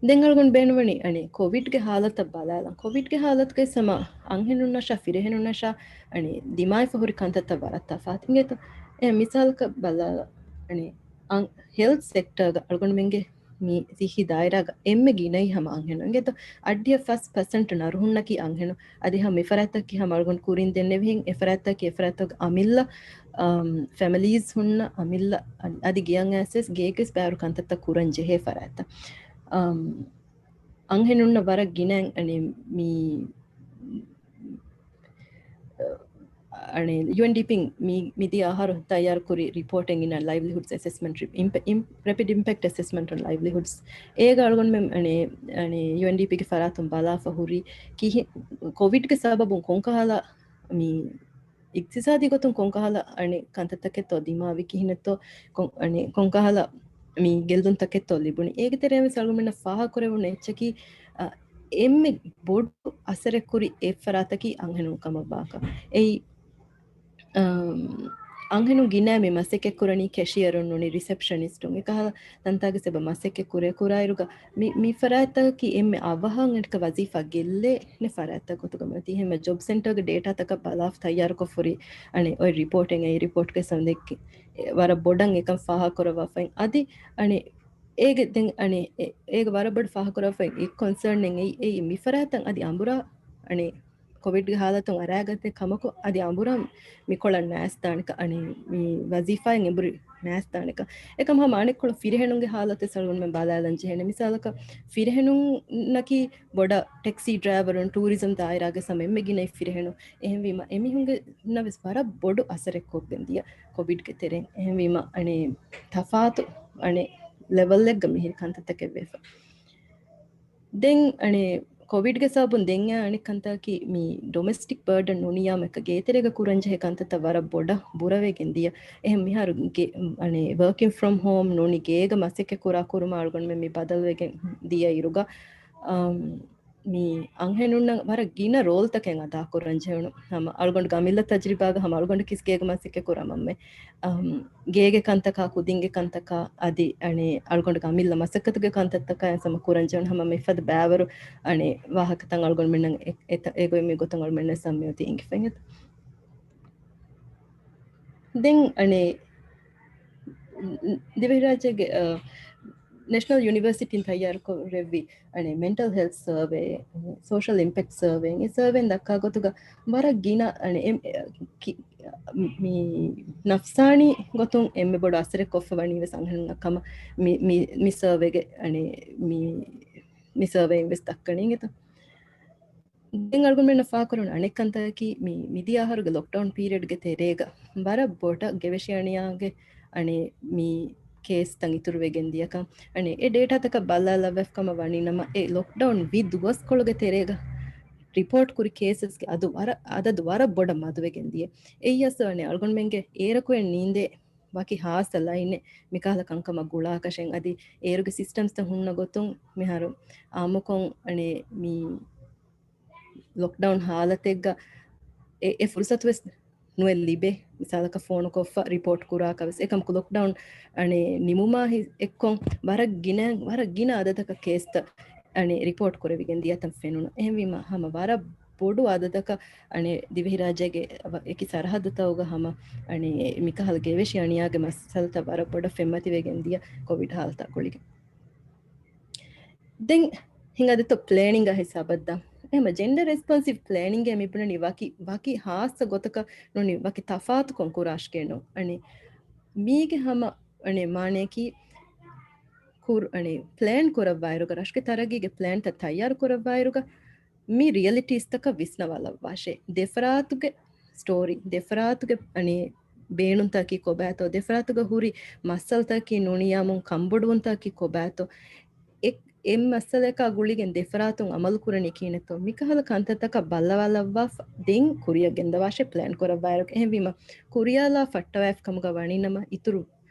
ދެން އަޅުގަނޑު ބޭނުންވަނީ އަނެއް ކޮވިޑްގެ ހާލަތަށް ބަލާލަން. ކޮވިޑްގެ ހާލަތުގައި ހަމަ އަންހެނުންނަށާ ފިރިހެނުންނަށާ އަނެއް ދިމާވެފަ ހުރި ކަންތައްތައް ވަރަށް ތަފާތު އިނގޭތޯ. އެ މިސާލަކަށް ބަލާލަ، އަނެއް އަން-، ހެލްތް ސެކްޓަރގަ އަޅުގަނޑުމެންގެ މި ސިއްހީ ދާއިރާގަ އެންމެ ގިނައީ ހަމަ އަންހެނުން އިނގޭތޯ. އަށްޑިހަ ފަސް ޕަސެންޓް ނަރުހުންނަކީ އަންހެނުން. އަދި ހަމަ މި ފަރާތްތަކަކީ ހަމަ އަޅުގަނޑު ކުރިން ދެންނެވިހެން އެ ފަރާތްތަކަކީ އެ ފަރާތްތަކުގަ އަމިއްލަ، އަމް، ފެމިލީސް ހުންނަ އަމިއްލަ އަ-، އަދި ގެއަށް އައިސް ވެސް ގޭގަސް ބައިވަރު ކަންތައްތައް ކުރަން ޖެހޭ ފަރާތްތައް. އަމް، އަންހެނުންނަށް ވަރަށް ގިނަ އަނެއް މި އަނެއް ޔޫއެންޑީޕީން މި، މިދިޔަ އަހަރު ތައްޔާރުކުރި ރިޕޯޓެއް އިން ލައިވްލިހުޑްސް އެސެސްމަންޓް ރި-، އިމްޕެ-، އިމް-، ރެޕިޑް އިމްޕެކްޓް އެސެސްމަންޓް އޮން ލައިވްލިހުޑްސް. އޭގަ އަޅުގަނޑުމެން އަނެއް، އަނެއް ޔޫއެންޑީޕީގެ ފަރާތުން ބަލާފަ ހުރީ ކިހި-، ކޮވިޑްގެ ސަބަބުން ކޮންކަހަލަ މި އިގްތިސާދީ ގޮތުން ކޮންކަހަލަ އަނެއް ކަންތައްތަކެއްތޯ ދިމާވި ކިހިނެއްތޯ، ކޮން-، އަނެއް ކޮންކަހަލަ މި ގެއްލުންތަކެއްތޯ ލިބުނީ. އޭގެ ތެރެއިން ވެސް އަޅުގަނޑުމެންނަށް ފާހަގަކުރެވުނު އެއްޗަކީ، އަ، އެންމެ ބޮޑު އަސަރެއް ކުރި އެއް ފަރާތަކީ އަންހެނުން ކަމަށްވާކަން. އެއީ، އަމް، އަންހެނުން ގިނަ މި މަސައްކަތް ކުރަނީ ކެޝިއަރުން ނޫނީ ރިސެޕްޝަނިސްޓުން. އެކަހަލަ ތަންތާގެ ސެބަ މަސައްކަތް ކުރޭ ކުރާއިރުގަ މި، މި ފަރާތްތަކަކީ އެންމެ އަވަހަށް އަނެއްކަ ވަޒީފާ ގެއްލޭނެ ފަރާތްތައް ގޮތުގަ މަތީ. ހެމަ ޖޮބް ސެންޓަރގެ ޑޭޓާތަކަށް ބަލާފަ ތައްޔާރުކޮށް ހުރި އަނެއް އޮތް ރިޕޯޓެއް، އެ ރިޕޯޓްގެ ސަމްދެއްކި ވަރަށް ބޮޑަށް އެކަން ފާހަގަކުރައްވާފައި. އަދި އަނެއް އޭގެ ދެން އަނެއް އެ-، އޭގެ ވަރަށް ބޮޑު ފާހަގަކުރާފައި އެއް ކޮންސަރނެއް އެއީ، އެއީ މި ފަރާތަށް އަދި އަނބުރާ އަނެއް ކޮވިޑްގެ ހާލަތުން އަރާގަތެ ކަމަކު އަދި އަނބުރާ މިކޮޅަށް ނައިސްދާނެކަ، އަނެއް މި ވަޒީފާއިން އެނބުރި ނައިސްދާނެކަ. އެކަމް ހަމަ އަނެއްކޮޅު ފިރިހެނުންގެ ހާލަތެއް ސަޅުގަނޑުމެން ބަލާލަން ޖެހޭނެ. މިސާލަކަށް ފިރިހެނުންނަކީ ބޮޑަށް ޓެކްސީ ޑްރައިވަރުން، ޓޫރިޒަމް ދާއިރާގެ ހަމަ އެންމެ ގިނަ ފިރިހެނުން. އެހެންވީމަ އެމީހުންނަށް ވެސް ވަރަށް ބޮޑު އަސަރެއް ކޮށްގެން ދިޔަ ކޮވިޑްގެ ތެރެއިން. އެހެންވީމަ އަނެއް ތަފާތު އަނެއް ލެވަލްއެއްގަ މިހިރި ކަންތައްތަކެއް ވެފަ. ދެން އަނެއް ކޮވިޑްގެ ސަބަބުން ދެން އަނެއް ކަންތަކީ މި ޑޮމެސްޓިކް ބަރޑަން ނޫނިއްޔާމެކަ ގޭތެރޭގަ ކުރަންޖެހޭ ކަންތައްތައް ވަރަށް ބޮޑަށް ބުރަވެގެން ދިޔަ. އެހެން މިހާރު ގެ-، އަނެއް ވަރކިން ފްރޮމް ހޯމް ނޫނީ ގޭގަ މަސައްކަތް ކުރާ ކުރުމަށް އަޅުގަނޑުމެން މި ބަދަލުވެގެން ދިޔަ އިރުގަ، އަމް، މި އަންހެނުންނަށް ވަރަށް ގިނަ ރޯލްތަކެއް އަދާކުރަން ޖެހުނު. ހަމަ އަޅުގަނޑު އަމިއްލަ ތަޖްރިބާގަ ހަމަ އަޅުގަނޑު ކިސް ގޭގަ މަސައްކަތް ކުރާ މަންމެ، އަމް، ގޭގެ ކަންތަކާ، ކުދިންގެ ކަންތަކާ، އަދި އަނެ އަޅުގަނޑު އަމިއްލަ މަސައްކަތުގެ ކަންތައްތަކާ އެ ހަމަ ކުރަން ޖެހުނު. ހަމަ މިފަދަ ބައިވަރު އަނެ ވާހަކަތައް އަޅުގަނޑުމެންނަށް އެ-، އެތަ-، އެގޮތް މި ގޮތަށް އަޅުގަނޑުމެންނަށް ސަމްމި އޮތީ އިނގިފައި އެތަ. ދެން އަނެ ދިވެހިރާއްޖޭގެ، އަ، ނެޝަނަލް ޔުނިވަރސިޓީން ތައްޔާރުކުރެއްވި އަނެ މެންޓަލް ހެލްތް ސަރވޭ، ސޯޝަލް އިމްޕެކްޓް ސަރވޭ، އެ ސަރވޭން ދައްކާ ގޮތުގަ ވަރަށް ގިނަ އަނެ އެ-، ކި-، މި ނަފްސާނީ ގޮތުން އެންމެ ބޮޑު އަސަރެއް ކޮށްފަ ވަނީ ވެސް އަންހެނުންނަށް ކަމަށް މި، މި، މި ސަރވޭގެ އަނެ މި، މި ސަރވޭއިން ވެސް ދައްކަނީ އިނގޭތަ. ދެން އަޅުގަނޑުމެންނަށް ފާހަގަކުރުން އަނެއް ކަންތަކަކީ، މި މިދިޔަ އަހަރުގެ ލޮކްޑައުން ޕީރިއަޑްގެ ތެރޭގަ ވަރަށް ބޮޑަށް ގެވެށި އަނިޔާގެ އަނެ މި ކޭސްތައް އިތުރުވެގެން ދިޔަކަން. އަނެ އެ ޑޭޓާތަކަށް ބަލާލައްވަފަ ކަމަށް ވަނީ ނަމަ، އެ ލޮކްޑައުން ވި ދުވަސްކޮޅުގެ ތެރޭގަ ރިޕޯޓް ކުރި ކޭސަސްގެ އަދު ވަރަށް، އަދަދު ވަރަށް ބޮޑަށް މަދުވެގެން ދިޔަ. އެއީ އަސް އަނެ އަޅުގަނޑުމެންގެ އޭރަކު އެ ނީނދޭ ވަކި ހާއްސަ ލައިނެއް މިކަހަލަ ކަންކަމަށް ގުޅާކަށެއް. އަދި އޭރުގެ ސިސްޓަމްސްތައް ހުންނަ ގޮތުން މިހާރު އާއްމުކޮށް އަނެ މި ލޮކްޑައުން ހާލަތެއްގަ އެ، އެ ފުރުސަތު ވެސް ނުވެ ލިބޭ. މިސާލަކަށް ފޯނުކޮށްފަ ރިޕޯޓް ކުރާކަށް ވެސް. އެކަމަކު ލޮކްޑައުން އަނެ ނިމުމާ ހި-، އެއްކޮށް ވަރަށް ގިނަ، ވަރަށް ގިނަ އަދަދަކަށް ކޭސްތައް އަނެ ރިޕޯޓް ކުރެވިގެން ދިޔަތަން ފެނުނު. އެހެންވީމަ ހަމަ ވަރަށް ބޮޑު އަދަދަކަށް އަނެ ދިވެހިރާއްޖޭގެ އެކި ސަރަހައްދުތަކުގަ ހަމަ އަނެ މިކަހަލަ ގެވެށި އަނިޔާގެ މައްސަލަތައް ވަރަށް ބޮޑަށް ފެންމަތިވެގެން ދިޔަ ކޮވިޑް ހާލަތާ ގުޅިގެން. ދެން ހިނގާދެއްތޯ ޕްލޭނިންގ ހިސާބަށް ދާ. އެހެމަ ޖެންޑަރ ރެސްޕޮންސިވް ޕްލޭނިންގ މި ބުނަނީ ވަކި، ވަކި ހާއްސަ ގޮތަކަށް ނޫނީ ވަކި ތަފާތުކޮން ކުރާށޭ ނޫން. އަނެ މީގެ ހަމަ އަނެ މާނަޔަކީ ކުރ-، އަނެ ޕްލޭން ކުރައްވާއިރުގަ، ރަށުގެ ތަރައްގީގެ ޕްލޭންތައް ތައްޔާރު ކުރައްވާއިރުގަ، މި ރިއަލިޓީސްތަކަށް ވިސްނަވާލައްވާށޭ. ދެފަރާތުގެ ސްޓޯރީ، ދެފަރާތުގެ އަނެ ބޭނުންތަކީ ކޮބާތޯ، ދެފަރާތުގަ ހުރި މައްސަލަތަކީ ނޫނިޔާމުން ކަންބޮޑުވުންތަކީ ކޮބާތޯ، އެ، އެ މައްސަލަޔަކާ ގުޅިގެން ދެފަރާތުން އަމަލު ކުރަނީ ކިހިނެއްތޯ، މިކަހަލަ ކަންތައްތަކަށް ބައްލަވާލައްވާފަ ދެން ކުރިއަށް ގެންދަވާށޭ ޕްލޭން ކުރައްވާއިރު. އެހެންވީމަ ކުރިޔާލާ ފައްޓަވާފަ ކަމުގަ ވަނީ ނަމަ އިތުރު،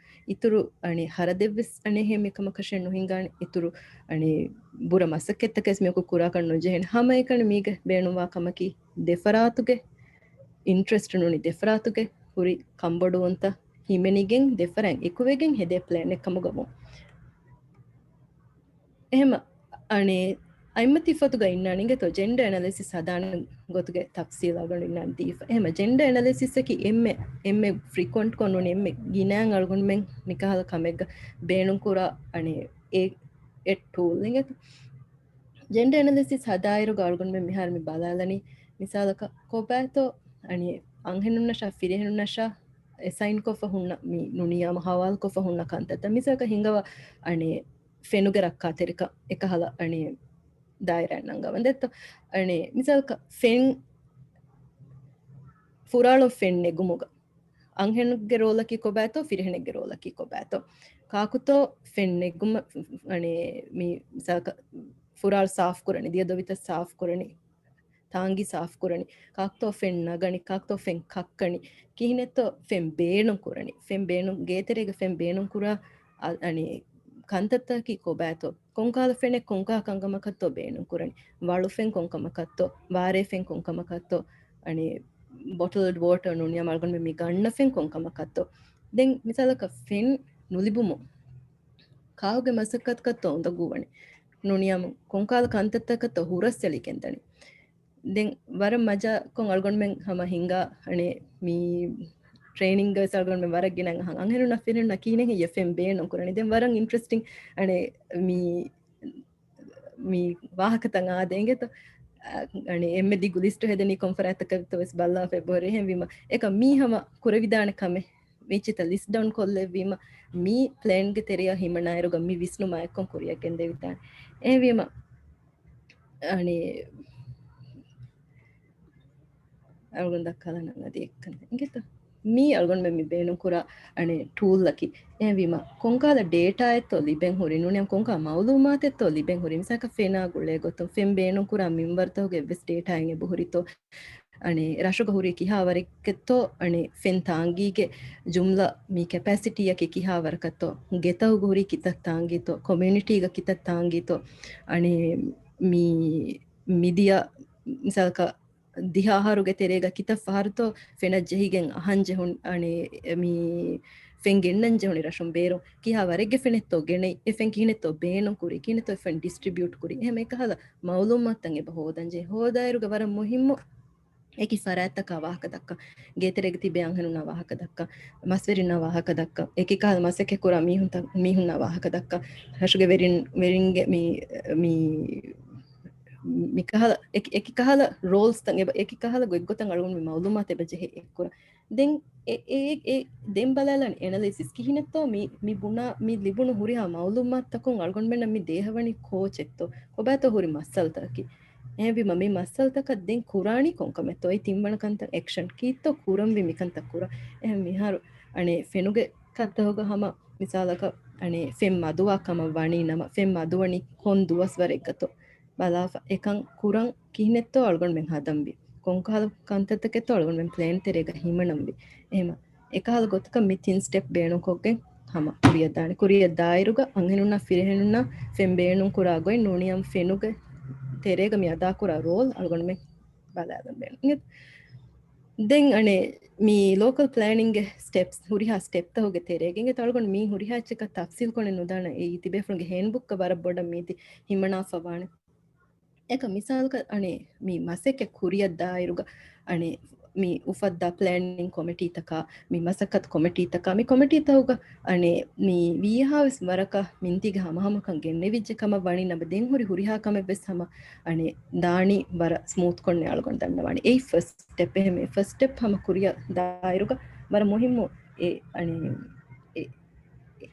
އިތުރު އަނެ ހަރަދެއްވެސް އަނެ ހެ މިކަމަކަށެއް ނުހިނގާނެ، އިތުރު އަނެ ބުރަ މަސައްކަތްތަކެސް މިއަކު ކުރާކަށް ނުޖެހޭނެ. ހަމައެކަނި މީގެ ބޭނުންވާ ކަމަކީ ދެފަރާތުގެ އިންޓްރެސްޓް ނޫނީ ދެފަރާތުގެ ހުރި ކަންބޮޑުވުންތައް ހިމެނިގެން ދެފަރާތް އެކުވެގެން ހެދޭ ޕްލޭނެއް ކަމުގަ ވުން. އެހެމަ އަނެ އަތްމަތި ފޮތުގަ އިންނާނެ އިނގޭތޯ ޖެންޑަ އެނަލިސިސް ހަދާނެ ގޮތުގެ ތަފްސީލް އަޅުގަނޑު އިންނާނެ ދީފަ. އެހެމަ ޖެންޑަ އެނަލިސިސްއަކީ އެންމެ، އެންމެ ފްރީކުއެންޓްކޮށް ނޫނީ އެންމެ ގިނައިން އަޅުގަނޑުމެން މިކަހަލަ ކަމެއްގަ ބޭނުންކުރާ އަނެ އެ، އެ ޓޫލް އިނގޭތޯ. ޖެންޑަ އެނަލިސިސް ހަދާއިރުގަ އަޅުގަނޑުމެން މިހާރު މި ބަލާލަނީ މިސާލަކަށް ކޮބާތޯ އަނެ އަންހެނުންނަށާ ފިރިހެނުންނަށާ އެސައިންކޮށްފަ ހުންނަ މި ނޫނިޔާމު ހަވާލުކޮށްފަ ހުންނަ ކަންތައްތައް. މިސާލަކަށް ހިނގަވާ އަނެ ފެނުގެ ރައްކާތެރިކަން އެކަހަލަ އަނެ ދާއިރާއެއް ނަންގަވަން ދެއްތޯ. އަނެ މިސާލަކަށް ފެން، ފުރާޅުން ފެން ނެގުމުގަ އަންހެނެއްގެ ރޯލަކީ ކޮބާތޯ، ފިރިހެނެއްގެ ރޯލަކީ ކޮބާތޯ؟ ކާކުތޯ ފެން ނެގުމަށް އަނެ މި މިސާލަކަށް ފުރާޅު ސާފުކުރަނީ، ދިޔަ ދޮވިތައް ސާފުކުރަނީ، ތާނގީ ސާފުކުރަނީ، ކާކުތޯ ފެން ނަގަނީ، ކާކުތޯ ފެން ކައްކަނީ، ކިހިނެއްތޯ ފެން ބޭނުން ކުރަނީ، ފެން ބޭނުން، ގޭތެރޭގަ ފެން ބޭނުން ކުރާ އަ-، އަނެ ކަންތައްތަކީ ކޮބާތޯ؟ ކޮންކަހަލަ ފެނެއް ކޮންކަހަލަ ކަންކަމަކަށްތޯ ބޭނުން ކުރަނީ؟ ވަޅު ފެން ކޮންކަމަކަށްތޯ؟ ވާރޭ ފެން ކޮންކަމަކަށްތޯ؟ އަނެ ބޮޓަލްޑް ވޯޓަރ ނޫނިޔާމު އަޅުގަނޑުމެން މި ގަންނަ ފެން ކޮންކަމަކަށްތޯ؟ ދެން މިސާލަކަށް ފެން ނުލިބުމުން ކާކުގެ މަސައްކަތަކަށްތޯ އުނދަގޫވަނީ؟ ނޫނިޔާމު ކޮންކަހަލަ ކަންތައްތަކަށްތޯ ހުރަސްއެޅިގެންދަނީ؟ ދެން ވަރަށް މަޖާކޮށް އަޅުގަނޑުމެން ހަމަ ހިނގާ އަނެ މި ޓްރޭނިންގަ ވެސް އަޅުގަނޑުމެން ވަރަށް ގިނަ އަންހެނުންނަށް ފިރިހެނުންނަށް ކިހިނެއް ހެއްޔޭ ފެން ބޭނުން ކުރަނީ. ދެން ވަރަށް އިންޓްރެސްޓިން އަނެ މި މި ވާހަކަތައް އާދޭ އިނގޭތޯ. އަ، އަނެ އެންމެ ދިގު ލިސްޓު ހެދެނީ ކޮން ފަރާތްތަކަށްތޯ ވެސް ބައްލާފަ އެބަހުރި. އެހެންވީމަ އެކަ މީ ހަމަ ކުރެވިދާނެ ކަމެއް މިއްޗިތައް ލިސްޓް ޑައުން ކޮށްލެއްވީމަ މީ ޕްލޭންގެ ތެރެއަށް ހިމަނާއިރުގަ މި ވިސްނުމާ އެއްކޮށް ކުރިއަށް ގެންދެވިދާނެ. އެހެންވީމަ އަނެ އަޅުގަނޑު ދައްކާލަން އަދި އެއްކަން އިނގޭތަ؟ މީ އަޅުގަނޑުމެން މި ބޭނުންކުރާ އަނެ ޓޫލްއަކީ. އެހެންވީމަ ކޮންކަހަލަ ޑޭޓާއެއްތޯ ލިބެން ހުރި، ނޫނިޔާމު ކޮންކަހަލަ މައުލޫމާތެއްތޯ ލިބެން ހުރި، މިސާލަކަށް ފެނާ ގުޅޭ ގޮތުން، ފެން ބޭނުންކުރާ މިންވަރުތަކުގެ އެއްވެސް ޑޭޓާއެއް އެބަހުރިތޯ؟ އަނެ ރަށުގަ ހުރި ކިހާ ވަރެއްގެތޯ އަނެ ފެން ތާނގީގެ ޖުމްލަ މި ކެޕޭސިޓީއަކީ ކިހާ ވަރަކަށްތޯ؟ ގެތަކުގަ ހުރީ ކިތައް ތާނގީތޯ؟ ކޮމިއުނިޓީގަ ކިތައް ތާނގީތޯ؟ އަނެ މި މިދިޔަ މިސާލަކަށް ދިހަ އަހަރުގެ ތެރޭގަ ކިތައް ފަހަރުތޯ ފެނަށް ޖެހިގެން އަހަން ޖެހުން، އަނެ، މި ފެން ގެންނަން ޖެހުނީ ރަށުން ބޭރުން. ކިހާ ވަރެއްގެ ފެނެއްތޯ ގެނައި، އެ ފެން ކިހިނެއްތޯ ބޭނުން ކުރީ، ކިހިނެއްތޯ އެ ފެން ޑިސްޓްރިބިއުޓް ކުރީ. އެހެން އެކަހަލަ މައުލޫމާތުތައް އެބަ ހޯދަން ޖެހޭ. ހޯދާއިރުގަ ވަރަށް މުހިއްމު އެކި ފަރާތްތަކާ ވާހަކަ ދައްކަން. ގޭތެރޭގަ ތިބޭ އަންހެނުންނާ ވާހަކަ ދައްކަން. މަސްވެރިންނާ ވާހަކަ ދައްކަން. އެކި ކަހަލަ މަސައްކަތް ކުރާ މީހުންތައް، މީހުންނާ ވާހަކަ ދައްކަން. ރަށުގެ ވެރިން، ވެރިންގެ މި، މި، މި ކަހަލަ، އެކި، އެކި ކަހަލަ ރޯލްސްތައް އެބަ، އެކި ކަހަލަ ގޮތްގޮތަށް އަޅުގަނޑު މި މައުލޫމާތު އެބަ ޖެހޭ އެއްކުރަން. ދެން އެ، އެ، އެ، ދެން ބަލާލަން އެނަލިސިސް ކިހިނެއްތޯ މި، މި ބުނާ، މި ލިބުނު ހުރިހާ މައުލޫމާތުތަކުން އަޅުގަނޑުމެންނަށް މި ދޭހަވަނީ ކޯޗެއްތޯ؟ ކޮބާތޯ ހުރި މައްސަލަތަކަކީ؟ އެހެންވީމަ މި މައްސަލަތަކަށް ދެން ކުރާނީ ކޮންކަމެއްތޯ؟ އެ ތިންވަނަ ކަންތައް އެކްޝަން ކީއްތޯ ކުރަންވީ މިކަންތައް ކުރަން؟ އެހެން މިހާރު އަނެ ފެނުގެ ކަންތަހުގަ ހަމަ މިސާލަކަށް އަނެ ފެން މަދުވާ ކަމަށް ވަނީ ނަމަ، ފެން މަދުވަނީ ކޮން ދުވަސްވަރެއްގަތޯ؟ ބަލާފަ، އެކަން ކުރަން ކިހިނެއްތޯ އަޅުގަނޑުމެން ހަދަންވީ؟ ކޮންކަހަލަ ކަންތައްތަކެއްތޯ އަޅުގަނޑުމެން ޕްލޭން ތެރޭގަ ހިމަނަންވީ؟ އެހެމަ އެކަހަލަ ގޮތަކަށް މި ތިން ސްޓެޕް ބޭނުންކޮށްގެން ހަމަ ކުރިއަށް ދާނެ. ކުރިއަށް ދާއިރުގަ އަންހެނުންނާ ފިރިހެނުންނާ ފެން ބޭނުން ކުރާ ގޮތް ނޫނީ އަމް ފެނުގެ ތެރޭގަ މި އަދާކުރާ ރޯލް އަޅުގަނޑުމެން ބަލާލަން ބޭނުން. ދެން އަނެ މި ލޯކަލް ޕްލޭނިންގގެ ސްޓެޕްސް، ހުރިހާ ސްޓެޕްތަކުގެ ތެރޭގަ އިނގޭތޯ އަޅުގަނޑު މީ ހުރިހާ އެއްޗަކަށް ތަފްސީލް ކޮނެ ނުދާނަ. އެއީ ތިބޭފުޅުންގެ ހޭންޑްބުކްގަ ވަރަށް ބޮޑަށް މީތި ހިމަނާފަ ވާނެ. އެކަ މިސާލަކަށް އަނެ މި މަސައްކަތް ކުރިއަށް ދާއިރުގަ އަނެ މި އުފައްދާ ޕްލޭނިން ކޮމިޓީތަކާ، މި މަސައްކަތު ކޮމިޓީތަކާ، މި ކޮމިޓީތަކުގަ އަނެ މި ވީހާވެސް ވަރަކަށް މިންތީގެ ހަމަހަމަކަން ގެންނެވިއްޖެ ކަމަށް ވަނީ ނަމަ، ދެން ހުރި ހުރިހާ ކަމެއްވެސް ހަމަ އަނެ ދާނީ ވަރަށް ސްމޫތްކޮށްނެ އަޅުގަނޑު ދަންނަވާނެ. އެއީ ފަސްޓް ސްޓެޕް. އެހެމެ ފަސްޓް ސްޓެޕް ހަމަ ކުރިއަށް ދާއިރުގަ ވަރަށް މުހިއްމު އެ އަނެ އެ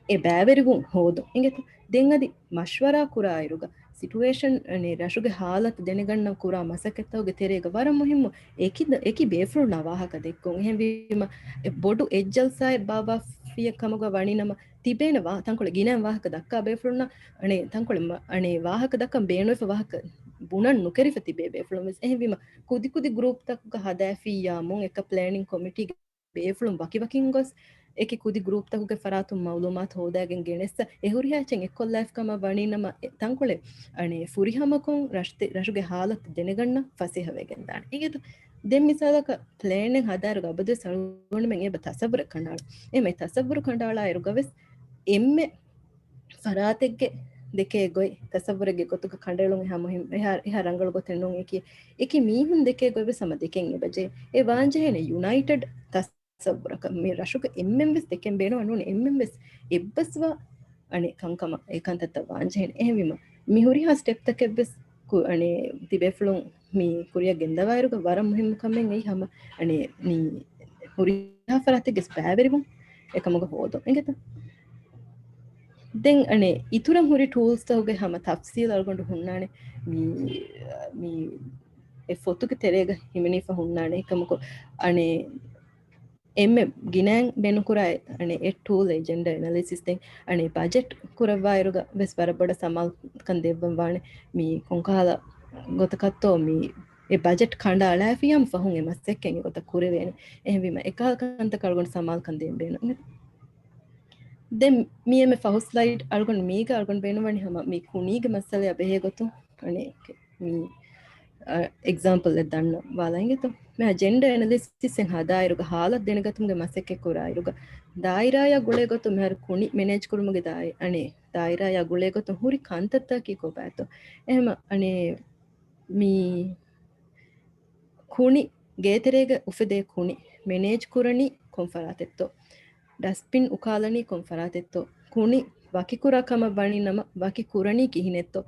އެ ބައިވެރިވުން ހޯދުން އިނގޭތޯ. ދެން އަދި މަޝްވަރާ ކުރާއިރުގަ ސިޓުއޭޝަން، އަނެ، ރަށުގެ ހާލަތު ދެނެގަންނަން ކުރާ މަސައްކަތްތަކުގެ ތެރޭގަ ވަރަށް މުހިއްމު އެކި، އެކި ބޭފުޅުންނާ ވާހަކަ ދެއްކުން. އެހެންވީމަ، އެ ބޮޑު އެއް ޖަލްސާއެއް ބާއްވާފިޔަ ކަމުގަ ވަނީ ނަމަ، ތިބޭނެ ވާ، ތަންކޮޅެއް ގިނައިން ވާހަކަ ދައްކާ ބޭފުޅުންނަށް، އަނެ، ތަންކޮޅެއް މަ-، އަނެ، ވާހަކަ ދައްކަން ބޭނުންވެފަ ވާހަކަ ބުނަން ނުކެރިފަ ތިބޭ ބޭފުޅުން ވެސް. އެހެންވީމަ، ކުދި ކުދި ގްރޫޕްތަކުގަ ހަދާފިއްޔާމުން އެކަ ޕްލޭނިން ކޮމިޓީގެ ބޭފުޅުން ވަކިވަކިން ގޮސް، އެކި ކުދި ގްރޫޕްތަކުގެ ފަރާތުން މައުލޫމާތު ހޯދާގެން ގެނެއްސަ، އެ ހުރިހާ އެއްޗެއް އެއްކޮށްލާފި ކަމަށް ވަނީ ނަމަ، އެ ތަންކޮޅެއް، އަނެ، ފުރިހަމަކޮށް ރަށްތެ-، ރަށުގެ ހާލަތު ދެނެގަންނަން ފަސޭހަވެގެން ދާނެ. އިނގޭތޯ؟ ދެން މިސާލަކަށް ޕްލޭނެއް ހަދާއިރުގަ އަބަދުވެސް އަޅުގަނޑުމެން އެބަ ތަސައްވުރެއް ކަނޑައަޅަ. އެމެ ތަސައްވުރު ކަނޑައަޅާއިރުގަ ވެސް އެންމެ ފަރާތެއްގެ ދެކޭ ގޮތް ތަސައްވުރެއްގެ ގޮތުގަ ކަނޑައެޅުން އެހާ މުހިން-، އެހާ، އެހާ ރަނގަޅު ގޮތެއް ނޫން. އެކި، އެކި މީހުން ދެކޭ ގޮތް ވެސް ހަމަ ދެކެން އެބަޖެހޭ. އެ ވާންޖެހޭނެ ޔުނައިޓެޑް ތަސައްވުރަކަށް. މި ރަށުގެ އެންމެން ވެސް ދެކެން ބޭނުން ނޫން، އެންމެން ވެސް އެއްބަސްވާ އަނެ ކަންކަމަށް އެ ކަންތައްތައް ވާންޖެހޭނެ. އެހެންވީމަ، މި ހުރިހާ ސްޓެޕްތަކެއް ވެސް ކު-، އަނެ ތިބޭފުޅުން މި ކުރިއަށް ގެންދަވާއިރުގަ ވަރަށް މުހިއްމު ކަމެއް އެއީ ހަމަ އަނެ މި ހުރިހާ ފަރާތެއްގެ ބައިވެރިވުން އެކަމުގަ ހޯދުން އިނގޭތަ؟ ދެން އަނެ އިތުރަށް ހުރި ޓޫލްސްތަކުގެ ހަމަ ތަފްސީލް އަޅުގަނޑު ހުންނާނެ. މި، މި އެ ފޮތުގެ ތެރޭގަ ހިމެނިފަ ހުންނާނެ. އެކަމަކު އަނެ އެންމެ ގިނައިން ބޭނުންކުރާ އަނެ އެއް ޓޫލް އެ ޖެންޑަ އެނަލިސިސް. ދެން އަނެ ބަޖެޓް ކުރައްވާއިރުގަ ވެސް ވަރަށް ބޮޑަށް ސަމާލުކަން ދެއްވަން ވާނެ. މި ކޮންކަހަލަ ގޮތަކަށްތޯ މި އެ ބަޖެޓް ކަނޑައަޅާފިޔާމު ފަހުން އެ މަސައްކަތް އެ ގޮތަށް ކުރެވޭނެ. އެހެންވީމަ އެކަހަލަ ކަންތަކަށް އަޅުގަނޑު ސަމާލުކަން ދޭން ބޭނުން. ދެން މި އެންމެ ފަހު ސްލައިޑް އަޅުގަނޑު މީގަ އަޅުގަނޑު ބޭނުންވަނީ ހަމަ މި ކުނީގެ މައްސަލަޔާ ބެހޭ ގޮތުން އަނެ މި، އަ، އެގްޒާމްޕަލްއެއް ދަންނަވާލަން އިނގޭތޯ. މިހާ ޖެންޑަ އެނަލިސިސްއެއް ހަދާއިރުގަ ހާލަތު ދެނެގަތުމުގެ މަސައްކަތް ކުރާއިރުގަ ދާއިރާޔާ ގުޅޭ ގޮތުން މިހާރު ކުނި މެނޭޖް ކުރުމުގެ ދާއި-، އަނެ ދާއިރާޔާ ގުޅޭ ގޮތުން ހުރި ކަންތައްތަކީ ކޮބާތޯ؟ އެހެމަ އަނެ މި ކުނި ގޭތެރޭގަ އުފެދޭ ކުނި މެނޭޖް ކުރަނީ ކޮން ފަރާތެއްތޯ؟ ޑަސްޓްބިން އުކާލަނީ ކޮން ފަރާތެއްތޯ؟ ކުނި ވަކިކުރާ ކަމަށް ވަނީ ނަމަ ވަކި ކުރަނީ ކިހިނެއްތޯ؟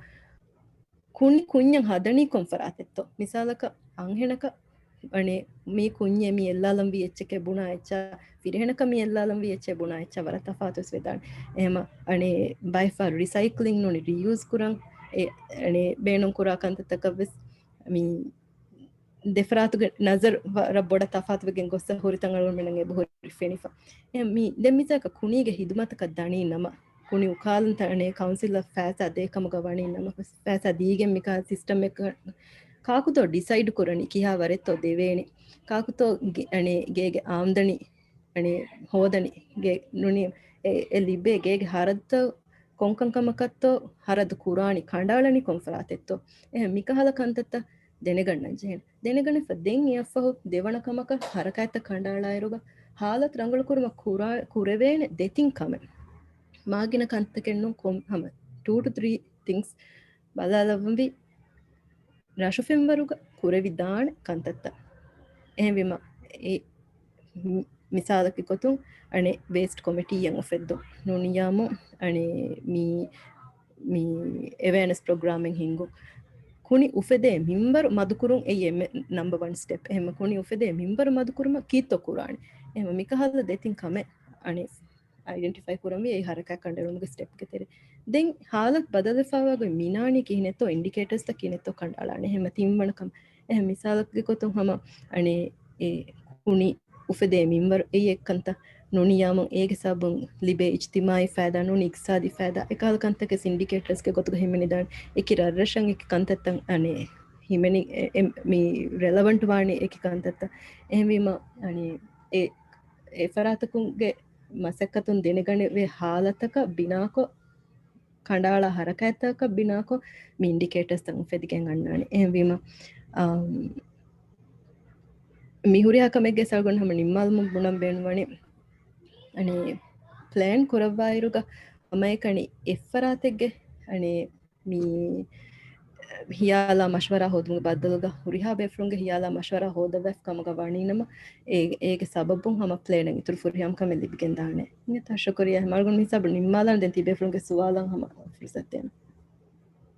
ކުނި ކުންޏަށް ހަދަނީ ކޮން ފަރާތެއްތޯ؟ މިސާލަކަށް އަންހެނަކަށް އަނެ މީ ކުންޏެއް މީ އެއްލާލަންވީ އެއްޗެކޭ ބުނާ އެއްޗާ، ފިރިހެނަކަށް މީ އެއްލާލަންވީ އެއްޗެއް ބުނާ އެއްޗާ ވަރަށް ތަފާތުވެސް ވެދާނެ. އެހެމަ އަނެ ބައެއް ފަހަރު ރިސައިކްލިން ނޫނީ ރީޔޫޒް ކުރަން އެ، އަނެ ބޭނުން ކުރާ ކަންތައްތަކަށް ވެސް މި ދެފަރާތުގެ ނަޒަރު ވަރަށް ބޮޑަށް ތަފާތުވެގެން ގޮއްސަ ހުރިތަން އަޅުގަނޑުމެންނަށް އެބަހުރި ފެނިފަ. އެ މި ދެން މިސާލަކަށް ކުނީގެ ހިދުމަތަކަށް ދަނީ ނަމަ، ކުނި އުކާލަން ތަނެ ކައުންސިލަށް ފައިސާ ދޭ ކަމުގަ ވަނީ ނަމަ، ފައިސާ ދީގެން މިކާ ސިސްޓަމެއް ކާކުތޯ ޑިސައިޑް ކުރަނީ ކިހާ ވަރެއްތޯ ދެވޭނީ؟ ކާކުތޯ ގެ-، އަނެ ގޭގެ އާމްދަނީ އަނެ ހޯދަނީ؟ ގެ ނޫނީ އެ، އެ ލިބޭ ގޭގެ ހަރަދުތައް ކޮންކަން ކަމަކަށްތޯ ހަރަދު ކުރާނީ، ކަނޑައަޅަނީ ކޮން ފަރާތެއްތޯ. އެހެން މިކަހަލަ ކަންތައްތައް ދެނެގަންނަން ޖެހޭނެ. ދެނެގަނެފަ ދެން އެއަށްފަހު ދެވަނަ ކަމަކަށް ހަރަކާތްތައް ކަނޑައަޅާއިރުގަ ހާލަތު ރަނގަޅުކުރުމަށް ކުރާ-، ކުރެވޭނެ ދެތިން ކަމެއް. މާގިނަ ކަންތަކެއް ނޫން، ކޮން-، ހަމަ two to three things ބަލާލައްވަންވީ. ރަށު ފެންވަރުގަ ކުރެވިދާނެ ކަންތައްތައް. އެހެންވީމަ، އެ މި-، މިސާލަކީ ގޮތުން އަނެއް ވޭސްޓް ކޮމިޓީއެއް އުފެއްދުން. ނޫނިއްޔާމު އަނެއް މި، މި އެވެއާނެސް ޕްރޮގްރާމެއް ހިންގުން. ކުނި އުފެދޭ މިންވަރު މަދުކުރުން އެއީ އެންމެ ނަމްބަރ ވަން ސްޓެޕް. އެހެންމަ ކުނި އުފެދޭ މިންވަރު މަދުކުރުމަށް ކީއްތޯ ކުރާނެ؟ އެހެންމަ މިކަހަލަ ދެތިން ކަމެއް އަނެއް އައިޑެންޓިފައި ކުރަންވީ އެއީ ހަރަކާތް ކަނޑައެޅުމުގެ ސްޓެޕްގެ ތެރޭ. ދެން ހާލަތު ބަދަލުވެފައިވާ ގޮތް މިނާނީ ކިހިނެއްތޯ، އިންޑިކޭޓަރސްތައް ކިހިނެއްތޯ ކަނޑައަޅާނެ. އެހެންމަ ތިންވަނަ ކަމަށް، އެހެން މިސާލަކީ ގޮތުން ހަމަ އަނެއް އެ ކުނި އުފެދޭ މިންވަރު އެއީ އެއްކަންތައް ނޫނިއްޔާމު އޭގެ ސަބަބުން ލިބޭ އިޖްތިމާއީ ފައިދާ ނޫނީ އިގްތިސާދީ ފައިދާ އެކަހަލަ ކަންތަކެއް އިންޑިކޭޓަރސްގެ ގޮތުގަ ހިމެނިދާނެ. އެކި ރަށްރަށަށް އެކި ކަންތައްތައް އަނެއް ހިމެނި އެ-، އެ-، މި ރެލަވަންޓް ވާނީ އެކި ކަންތައްތައް. އެހެންވީމަ އަނެއް އެ އެ ފަރާތަކުންގެ މަސައްކަތުން ދެނެގަނެވޭ ހާލަތަކަށް ބިނާކޮށް، ކަނޑައަޅާ ހަރަކާތްތަކަށް ބިނާކޮށް މި އިންޑިކޭޓަރސްތައް އުފެދިގެން އަންނާނެ. އެހެންވީމަ، އަމް، މި ހުރިހާ ކަމެއްގެ ސަޅުގަނޑު ހަމަ ނިންމާލުމުން ބުނަން ބޭނުންވަނީ، އަނެއް ޕްލޭން ކުރައްވާއިރުގަ ހަމައެކަނި އެއްފަރާތެއްގެ އަނެއް މި ހިޔާލާ މަޝްވަރާ ހޯދުމުގެ ބައްދަލުގަ ހުރިހާ ބޭފުޅުންގެ ހިޔާލާ މަޝްވަރާ ހޯދަވާފަ ކަމުގަ ވަނީނަމަ، އެ-، އޭގެ ސަބަބުން ހަމަ ޕްލޭނަށް އިތުރު ފުރިހަމަ ކަމެއް ލިބިގެންދާނެ. އިނގޭތަ؟ ޝުކުރިއްޔާ. މަރުގުން ހިސާބު ނިންމާލާން ދެން ތިބޭފުޅުންގެ ސުވާލަށް ހަމަ ފުރުސަތު ދޭން.